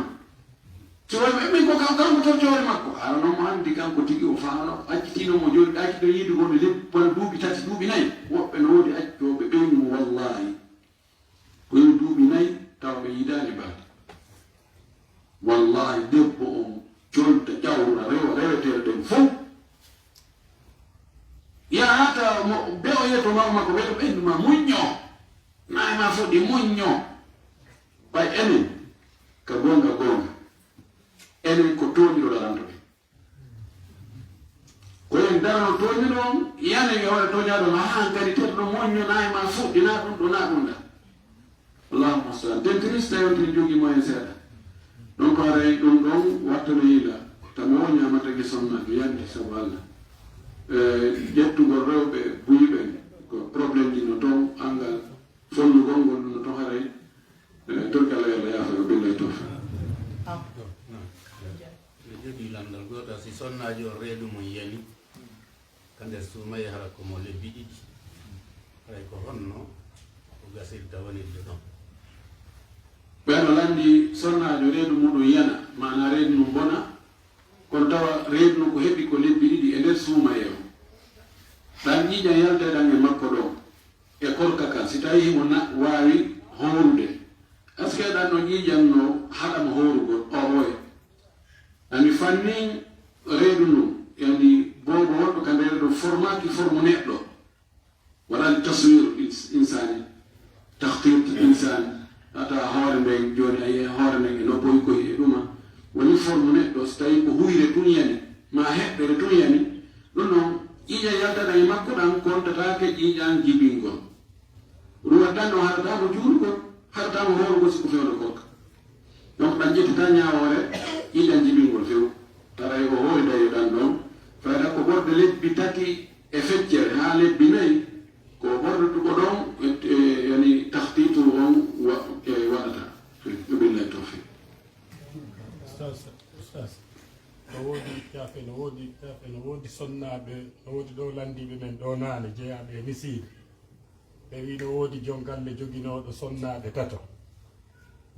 Si oy, min ko kan-, kanko torti hoore makko. Hara non mo andi kanko tigi o faano, accitino mo joni, accito yiidu gonɗo lebbi, wona duuɓi tati, duuɓi nayi. Woɓɓe no woodi accitooɓe ɓeyni mo wallahi. Ko yo duuɓi nayi, tawa ɓe yiidaani baade. Wallahi, debbo on colta, ƴawra, rewa, reweteeɗo ɗen fow. Yahata mo, be o yeto maw makko, ɓe ɗo ɓendu ma, muñño. Nayi ma fuɗi, muñño. Ɓay enen, ka goonga goonga, enen ko tooñiro daranto ɓe. Ko en darano tooñuɗo on, yani e hoore tooñaaɗo on, haa hankadi tedduɗo moñño na e ma fuɗɗi na ɗum ɗo na ɗum ɗa. Allahumma salli. Dentiriste tawi on tigi jogii moyen seeɗa. Donc haray ɗum ɗon wattano yiila. Tamo o ñaamata ge sonnaajo yanti sabu Allah. E, ƴettugol rewɓe buyi ɓen, ko problème ji no toon, angal fonnugol ngol ɗum no toon haray. E, torki Allah, yo Allah yaafo, yo billahi tawfiq. Miɗo jogii lanndal gootal, si sonnaajo on reedu mum yani, ka nder suumaye hara ko mo lebbi ɗiɗi, haray ko honno o gasirta wonirde ɗon? Ɓe no lanndi sonnaajo reedu muɗum yana, maanaa reedu mum bona, kono tawa reedu no ko heɓi ko lebbi ɗiɗi e nder suumaye on. Ɗan ƴiiƴan yaltay ɗan e makko ɗon, e korka kan, si tawi himo na-, waawi hoorude. Est-ce que ɗan no ƴiiƴan no haɗa mo hoorugol? Oo'oye. Ani fannin reedu ndun, yani boobo wonɗo ka nder ɗo fo- maaki forme neɗɗo. Waɗaali taswir ins-, insani, takhtit insani. Ata hoore nden, jooni a yi'ay hoore nden e noppoy koy e ɗuma. Woni forme neɗɗo, so tawi ko huyre tun yani, ma heɓɓere tun yani, ɗum non, ƴiiƴan yaltata e makko ɗan kontataake ƴiiƴan jibingol. Ɗum waɗtan ɗon haɗata mo juulugol, haɗata mo hoorugol si ko fewndo korka. Donc, ɗan ƴettata ñaawoore, ƴiiƴan jibingol few. Taray o hoori dayo ɗan ɗon. Fayda ko ɓorde lebbi tati e feccere haa lebbi nayi, ko ɓorde ɗuɓo ɗon, e, e, yani, takhtitu on wa-, e, waɗata. Wabillahi tawfiq. Ustaz, ustaz, no woodi caafe, no woodi caafe, no woodi sonnaaɓe, no woodi ɗo lanndiiɓe men ɗo naane, jeyaaɓe e misiide. Ɓe wi no woodi jon galle joginooɗo sonnaaɓe tato.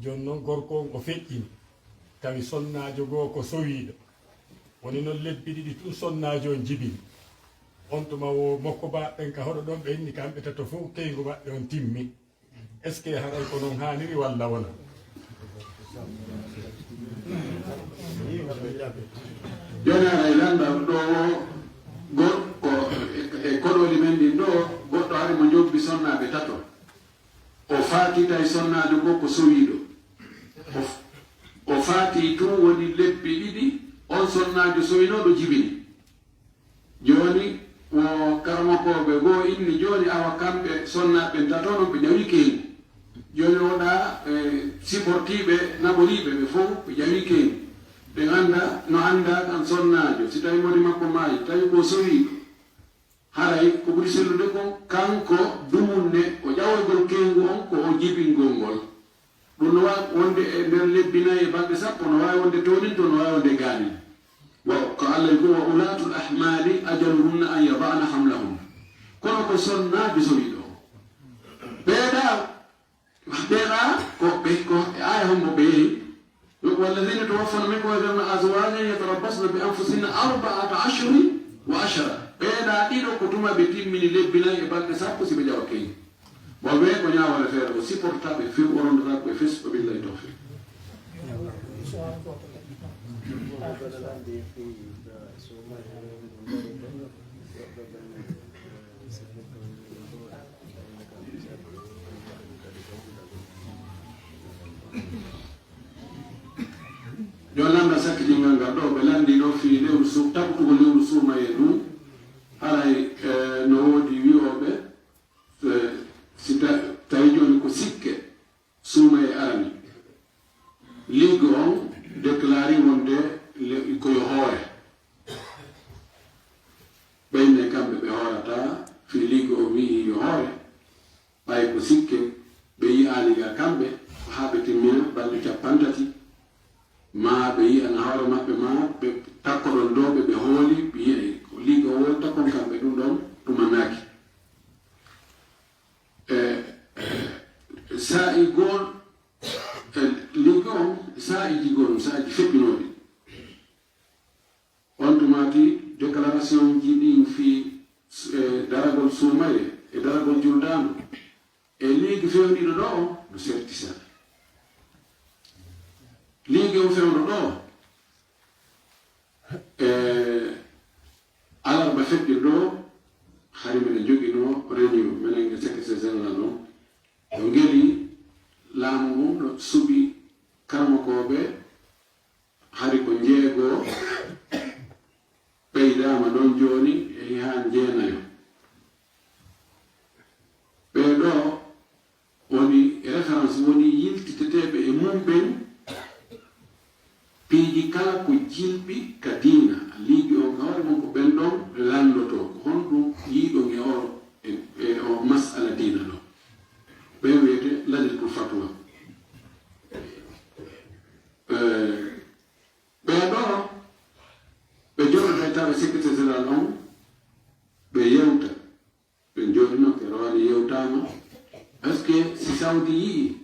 Jooni non gorko on o feƴƴini, tawi sonnaajo goo ko sowiiɗo. Woni non lebbi ɗiɗi tun sonnaajo on jibini. On tuma wo mokko ba ɓen ka hoɗo ɗon ɓe inni kamɓe tato fow keyngu maɓɓe on timmi. Est-ce que haray ko non haaniri walla wona? Jooni haray lanndal ɗo wo gorko e, e koɗooli men ɗin ɗo, goɗɗo hari mo jobbi sonnaaɓe tato. O faati tawi sonnaajo goo ko sowiiɗo. O f-, o faati tun woni lebbi ɗiɗi, on sonnaajo sowinooɗo jibini. Jooni wo karamokooɓe goo inni jooni awa kamɓe sonnaaɓe ɓen tato non ɓe ƴawi keyngu. Jooni woɗa, e, siportiiɓe, naɓoriiɓe ɓe fow ɓe ƴawi keyngu. Ɓe annda, no annda kan sonnaajo, si tawi modi makko maayi, tawi ko sowiiɗo. Haray ko ɓuri sellude kon, kanko dumunne, o ƴawoygol keyngu on ko o jibingol ngol. Ɗum no waawi wonde e nder lebbi nayi e balɗe sappo, no waawi wonde towninto, no waawi wonde gaanin. Wa ko Allah ko, "Wa ulaatul ahmaali ajaluhunna an yada'na hamlahunna." Kono ko sonnaajo sowiiɗo. Ɓeeɗa, ɓeeɗa ko ɓe, ko e aaya hombo ɓe yehi. "Walladhina tawaffawna minkum wa yadharna azwajan yatarabbasna bi anfusihinna arba'ata ashhurin wa ashra." Ɓeeɗa ɗiɗo ko tuma ɓe timmini lebbi nayi e balɗe sappo si ɓe ƴawa keyngu. Bon, ɓe ko ñaawore feere, o supportata ɓe few, o rondata ko ɓe fes, o billahi tawfiq. Yo lannda sakkitingol ngal ɗo, ɓe lanndi ɗo fii lewru su-, tabutugol lewru suumayee ɗum, haray, eh, no woodi wi'ooɓe, eh, si ta-, tawi jooni ko sikke suumayee arani, Ligue on déclaré wonde le-, ko yo hoore. Ɓeyne kamɓe ɓe hoorata, fii Ligue on wi'i yo hoore. Ɓay ko sikke, ɓe yi'aali ga kamɓe, ko haa ɓe timmina balɗe cappanɗe tati, maa ɓe yi'ana hoore maɓɓe, maa ɓe takkoɗon dow ɓe, ɓe hooli, ɓe yi'ay ko Ligue on woni takkon kamɓe ɗum ɗon, ɗum annaaki. E, e, saa'i goo, e, Ligue on, saa'iji goo, saa'iji feƴƴinooɗi. On tumaati déclaration ji ɗin fii, eh, daragol suumayee e daragol juldaandu e liigi fewniiɗo ɗo o no serti seeɗa. Liigi on fewndo ɗo, eh, alarba feƴƴo ɗo, hari minen joginoo réunion, minen e secrétaire général on, o ngeli laamu ngun no suɓi karamokooɓe hari ko njeego ɓeydaama ɗon jooni e haa njeenayo. Ɓee ɗoo woni référence, woni yiltiteteeɓe e mum ɓen piiji kala ko jilɓi ka diina. Liigi on ka hoore mum ko ɓen ɗon lanndotoo ko honɗum yiiɗon e oo, e, e oo masala diina ɗoo. Ɓen wiyete lajnatul fatwa. Eh, ɓee ɗoo, ɓe jooɗoto e tawa secrétaire général on, ɓe yewta. Ɓe jooɗinoo, ɓe rowani yewtaama. Est-ce que si Saudi yi'i,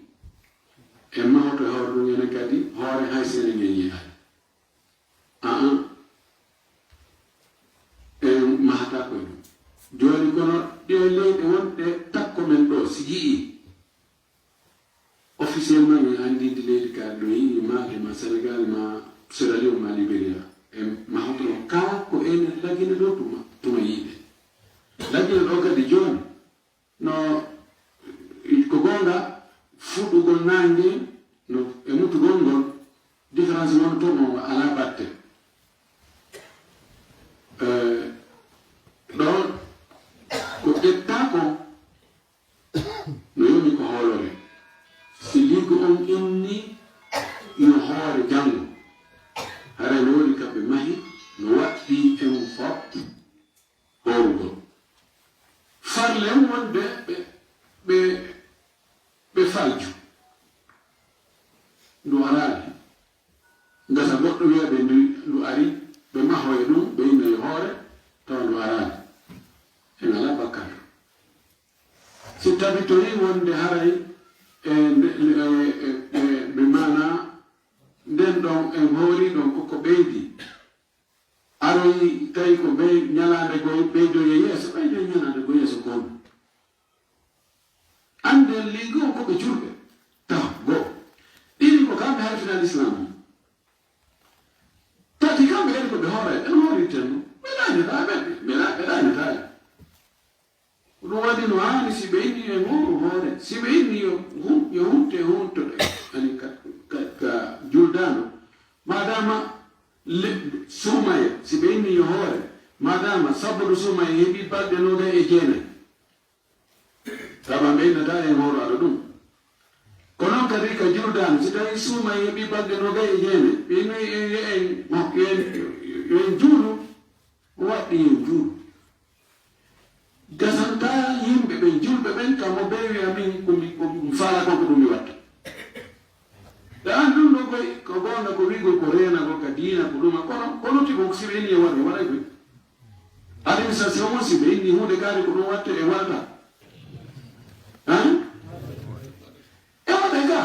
en mahoto e hoore ɗum enen kadi, hoore hay si enen en yi'aali? Aa, en mahataa ko e ɗum. Jooni kono ɗee leyɗe wonɗe takko men ɗoo, si yi'i, officiellement, en anndinde leydi ka no yi'i, Mali, ma Sénégal, ma Sierra Leone, ma Liberia. En mahoto kaa ko enen lagina ɗo tuma, tuma yi'ude. Ɗo kadi jooni, no, ko goonga, fuɗɗugol naange no e mutugol ngol, différence won toon, o alaa batte. Eh, ɗoon ko ƴettaa ko, no yoni ko hoolore. Si liigo on inni yo hoore janngo, hara no woni ka ɓe mahi, no waɗɗii en fof hoorugol. Farle en wonde ɓe, ɓe, ɓe falju. Ndu araani. Ngasa goɗɗo wiya ɓe ndu, ndu ari, ɓe maho e ɗum, ɓe inna e hoore, tawa ndu araani. En alaa bakkat. Si tabitoyi wonde haray e nde, e, e, e, ɓe maana nden ɗon en hoori ɗon koko ɓeydi. Aroyi tawi ko ɓey ñalaande goy ɓeydoyi e yeeso, ɓeydoyi ñalaande goy yeeso kon. Annden liigo ko ɓe julɓe. Taw, go. Ɗiɗi ko kamɓe harfina l'islam. Tati kamɓe kadi ko ɓe hoore, ɓe hooriten no. Ɓe ɗañata, ɓe, ɓe, ɓe ɗañata. Ko ɗum waɗi no haani si ɓe inni e ngooru hoore, si ɓe inni yo hun-, yo hunte huntoɗe, ani ka, ka, ka juldaano, maadaama le-, suumaye, si ɓe inni yo hoore, maadaama sabbudu suumaye heɓi balɗe noogay e jeenay. Tawa ɓe innata e ngooru aɗa ɗum. Ko noon kadi ka juldaano, si tawi suumaye heɓi balɗe noogay e jeenay, ɓe inni yo en, yo en, yo en juulu, o waɗɗi yo en juulu. Gasanta yimɓe ɓen, julɓe ɓen, kam o ɓe wiya min ko mi, ko mi faala ko, ko ɗum mi watta. Ɓe an ɗum ɗo koy, ko goonga ko wi'gol ko reenagol ka diina ko ɗuma, kono, kono ti ko si ɓe inni e waɗa, waɗay koy. Administration on si ɓe inni huunde kaari ko ɗum watte e waɗata. Hein? E waɗay ka.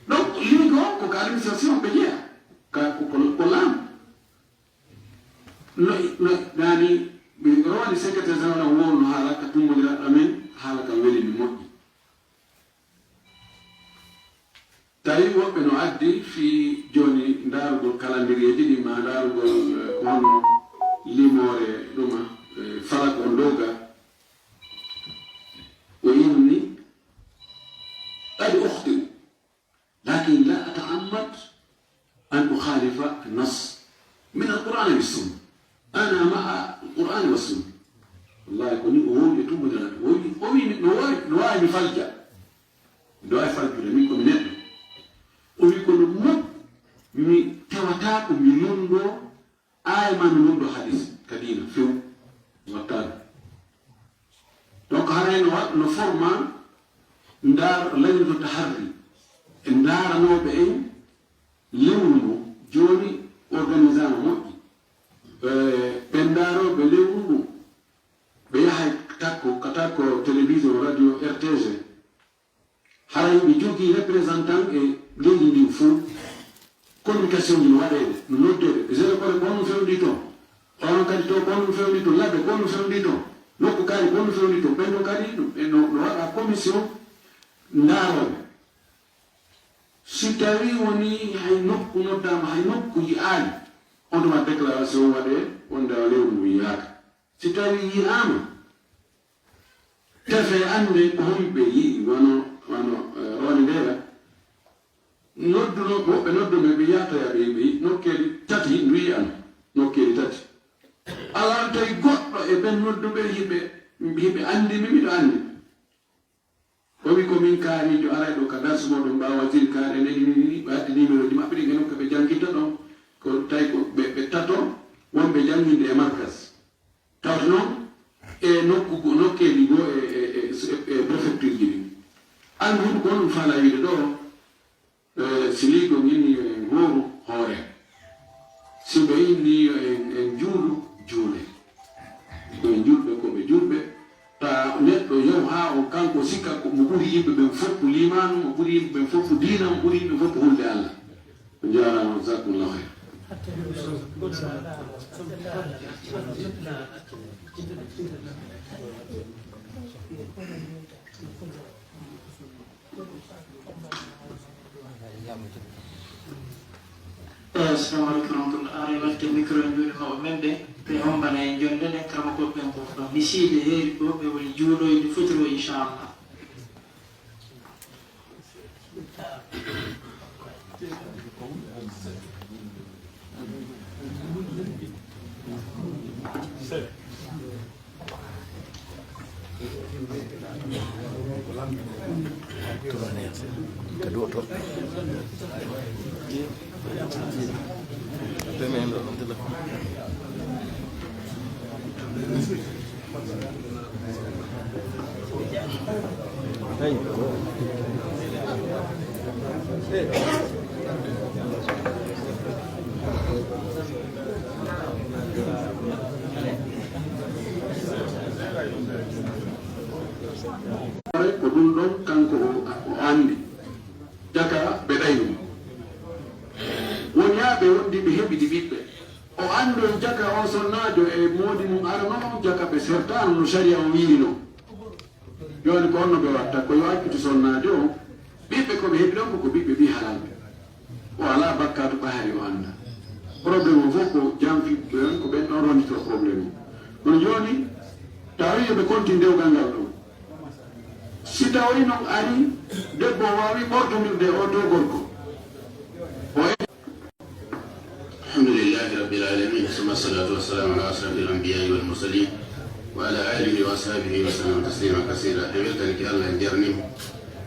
Donc, liigo ko ka administration ɓe jeya. Ka, ko, ko, ko laamu. No, no, nani, mi rowani secrétaire général o wowno haala ka tummbondiraaɗo amen, haala ka weli mi moƴƴi. Tawi woɓɓe no addi fii jooni ndaarugol kalandiriyeeji ɗi, maa ndaarugol, eh, ko honno limoore ɗuma, eh, falak on dow ga. O inni, قد أخطئ، لكن لا أتعمد أن أخالف النص من القرآن والسنة. أنا مع القرآن والسنة. Wallahi, ko ni o wowli e tummbondiraaɗo. O wi, o wi, no waawi, no waawi mi falja. Mi ɗo e faljude, min ko mi neɗɗo. O wi, kono moƴƴi, mi tewata ko mi lunndoo aaya maa mi lunndoo hadis ka diina few. Mi wattaano. Donc, haray no wa-, no forma ndaar-, lajnatu taharri. E ndaaranooɓe en lewru ndu, jooni organisama moƴƴi. Eh, ɓen ndaarooɓe lewru ndu, ɓe yahay takko, ka takko télévision, radio R T G. Haray ɓe jogii représentant e leydi ndin fow. Communication ji no waɗeede, no noddeede. Ɓe seeɗa kore ko honno fewndii toon. Onon kadi to ko honno fewndii toon. Labbe ko honno fewndii toon. Nokku kaari ko honno fewndii toon. Ɓen ɗon kadi no, no, no waɗa commission ndaarooɓe. Si tawii wonii hay nokku noddaama, hay nokku yi'aali, on tuma déclaration waɗee wonde lewru ndu yi'aaka. Si tawii yi'aama, tefee anndee ko homɓe yi'i, wano, wano, eh, Rowane Ndeela. Nodduno, woɓɓe nodduno, ɓe yahtoya ɓe, ɓe nokkeeli tati, ndu yi'ano, nokkeeli tati. Alaa tawi goɗɗo e ɓen nodduɓe hiɓe, hiɓe anndi mi, miɗo anndi. O wi ko min kaariijo arayɗo ka darsu mooɗon, ɓaawo waziri kaari, nani ni, ni, ɓe addi numéro ji maɓɓe ɗin, e nokka ɓe jannginta ɗon, ko tawi ko ɓe, ɓe tato, wonɓe jannginde e markas. Tawata noon, e nokku go, nokkeeli goo e, e, e, e, e prefecture ji ɗin. An huɗu ko on ɗum faalaa wiide ɗoo, Eh, si liigo inni yo en hooru hoore. Si ɓe inni yo en, en juulu, juule. Ko en julɓe, ko ɓe julɓe. Ta neɗɗo yaw haa o kanko sikka ko mo ɓuri yimɓe ɓen fof ko liimaanu, mo ɓuri yimɓe ɓen fof ko diina, mo ɓuri yimɓe fof ko hulde Allah. On jaaraama, jazakumullahu khairan. Assalamu aleykum wa rahmatullah. Ara e waɗde micro e juuɗe maɓɓe men ɓe, ɓe hombana en jonde nden, karamokooɓe ɓen fof ɗon. Misiide heeri ɗo, ɓe woni juuloyde fotiro, inchallah. Ko ɗum ɗon kanko o, o anndi. Jaka ɓe ɗayni. Woni haa ɓe wondi ɓe heɓidi ɓiɓɓe. O anndon jaka on sonnaajo e moodi mum arano on jaka ɓe sertaano no sariya on wiiri non. Jooni ko honno ɓe watta? Ko yo accutu sonnaajo on. Ɓiɓɓe ko ɓe heɓi ɗon ko, ko ɓiɓɓe ɓii halalɓe. O alaa bakkaatu ɓay hari o annda. Problème o fof ko janfiɓɓe ɓen, ko ɓen ɗon rondito problème o. Kono jooni, tawi yo ɓe kontin dewgal ngal ɗon. Si tawi non ari, debbo o waawi ɓortondirde o to gorko. O الحمد لله رب العالمين، ثم الصلاة والسلام على أشرف الأنبياء والمرسلين، وعلى آله وأصحابه وسلم تسليما كثيرا. En weltanike Allah, en jarnimo.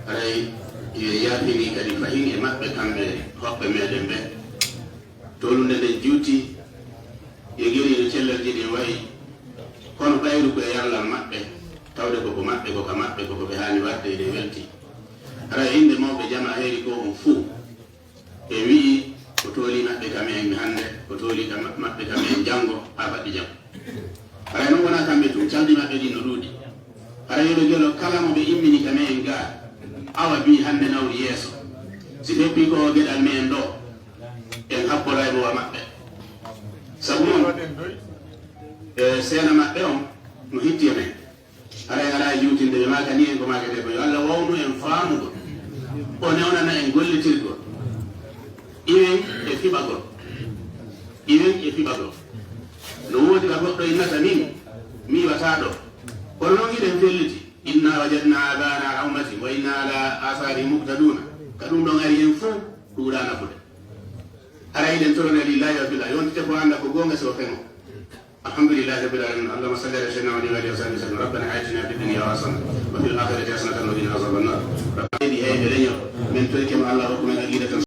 Haray yo yaafini kadi fahin e maɓɓe kamɓe hoɓɓe meɗen ɓe. Tolunde nden juuti, yo geriiɗo cellal jiɗi en wayi, kono ɓayru ko e yarlal maɓɓe, tawde ko ko maɓɓe, ko ka maɓɓe, ko ko ɓe haani waɗde, eɗen welti. Haray innde mawɓe jama heeri ko on fuu, ɓe wi'i ko tooli maɓɓe ka men hannde, ko tooli ka ma-, maɓɓe ka men janngo, haa baɗɗi jam. Haray non wonaa kamɓe tun, calɗi maɓɓe ɗin no ɗuuɗi. Haray yo ɓe gelo kala mo ɓe immini ka men gaa, awa bii hannde nawri yeeso. Si feppii ko o geɗal men ɗoo, en habboray mo wa maɓɓe. Sabu non, e seena maɓɓe on no hitti e men. Haray alaa e juutinde, ɓe maaka ni en ko maaketee ko, yo Allah wawnu en faamugol, o newnana en gollitirgol. Iwen e fiɓagol. Iwen e fiɓagol. No woodi ka goɗɗo innata min, mi iwataa ɗoo. Kono non hiɗen felliti, "Inna wajadna abana ala ummatin wa inna ala asarihim muqtaduna." Ka ɗum ɗon ari en fuu, ɗuuɗaa nafude. Haray hiɗen torana lillahi wa fillah, yontite ko annda ko goonga so feŋo. Alhamdulillahi rabbil alamin. Allahumma salli ala sayyidina Muhammadin wa alihi wa sahbihi wa sallam. Rabbana atina fid dunya hasanatan wa fil akhirati hasanatan wa qina adhaban nar. Rabbana hedi hayɓe leñol. Men torike mo Allah hokku men aqidatan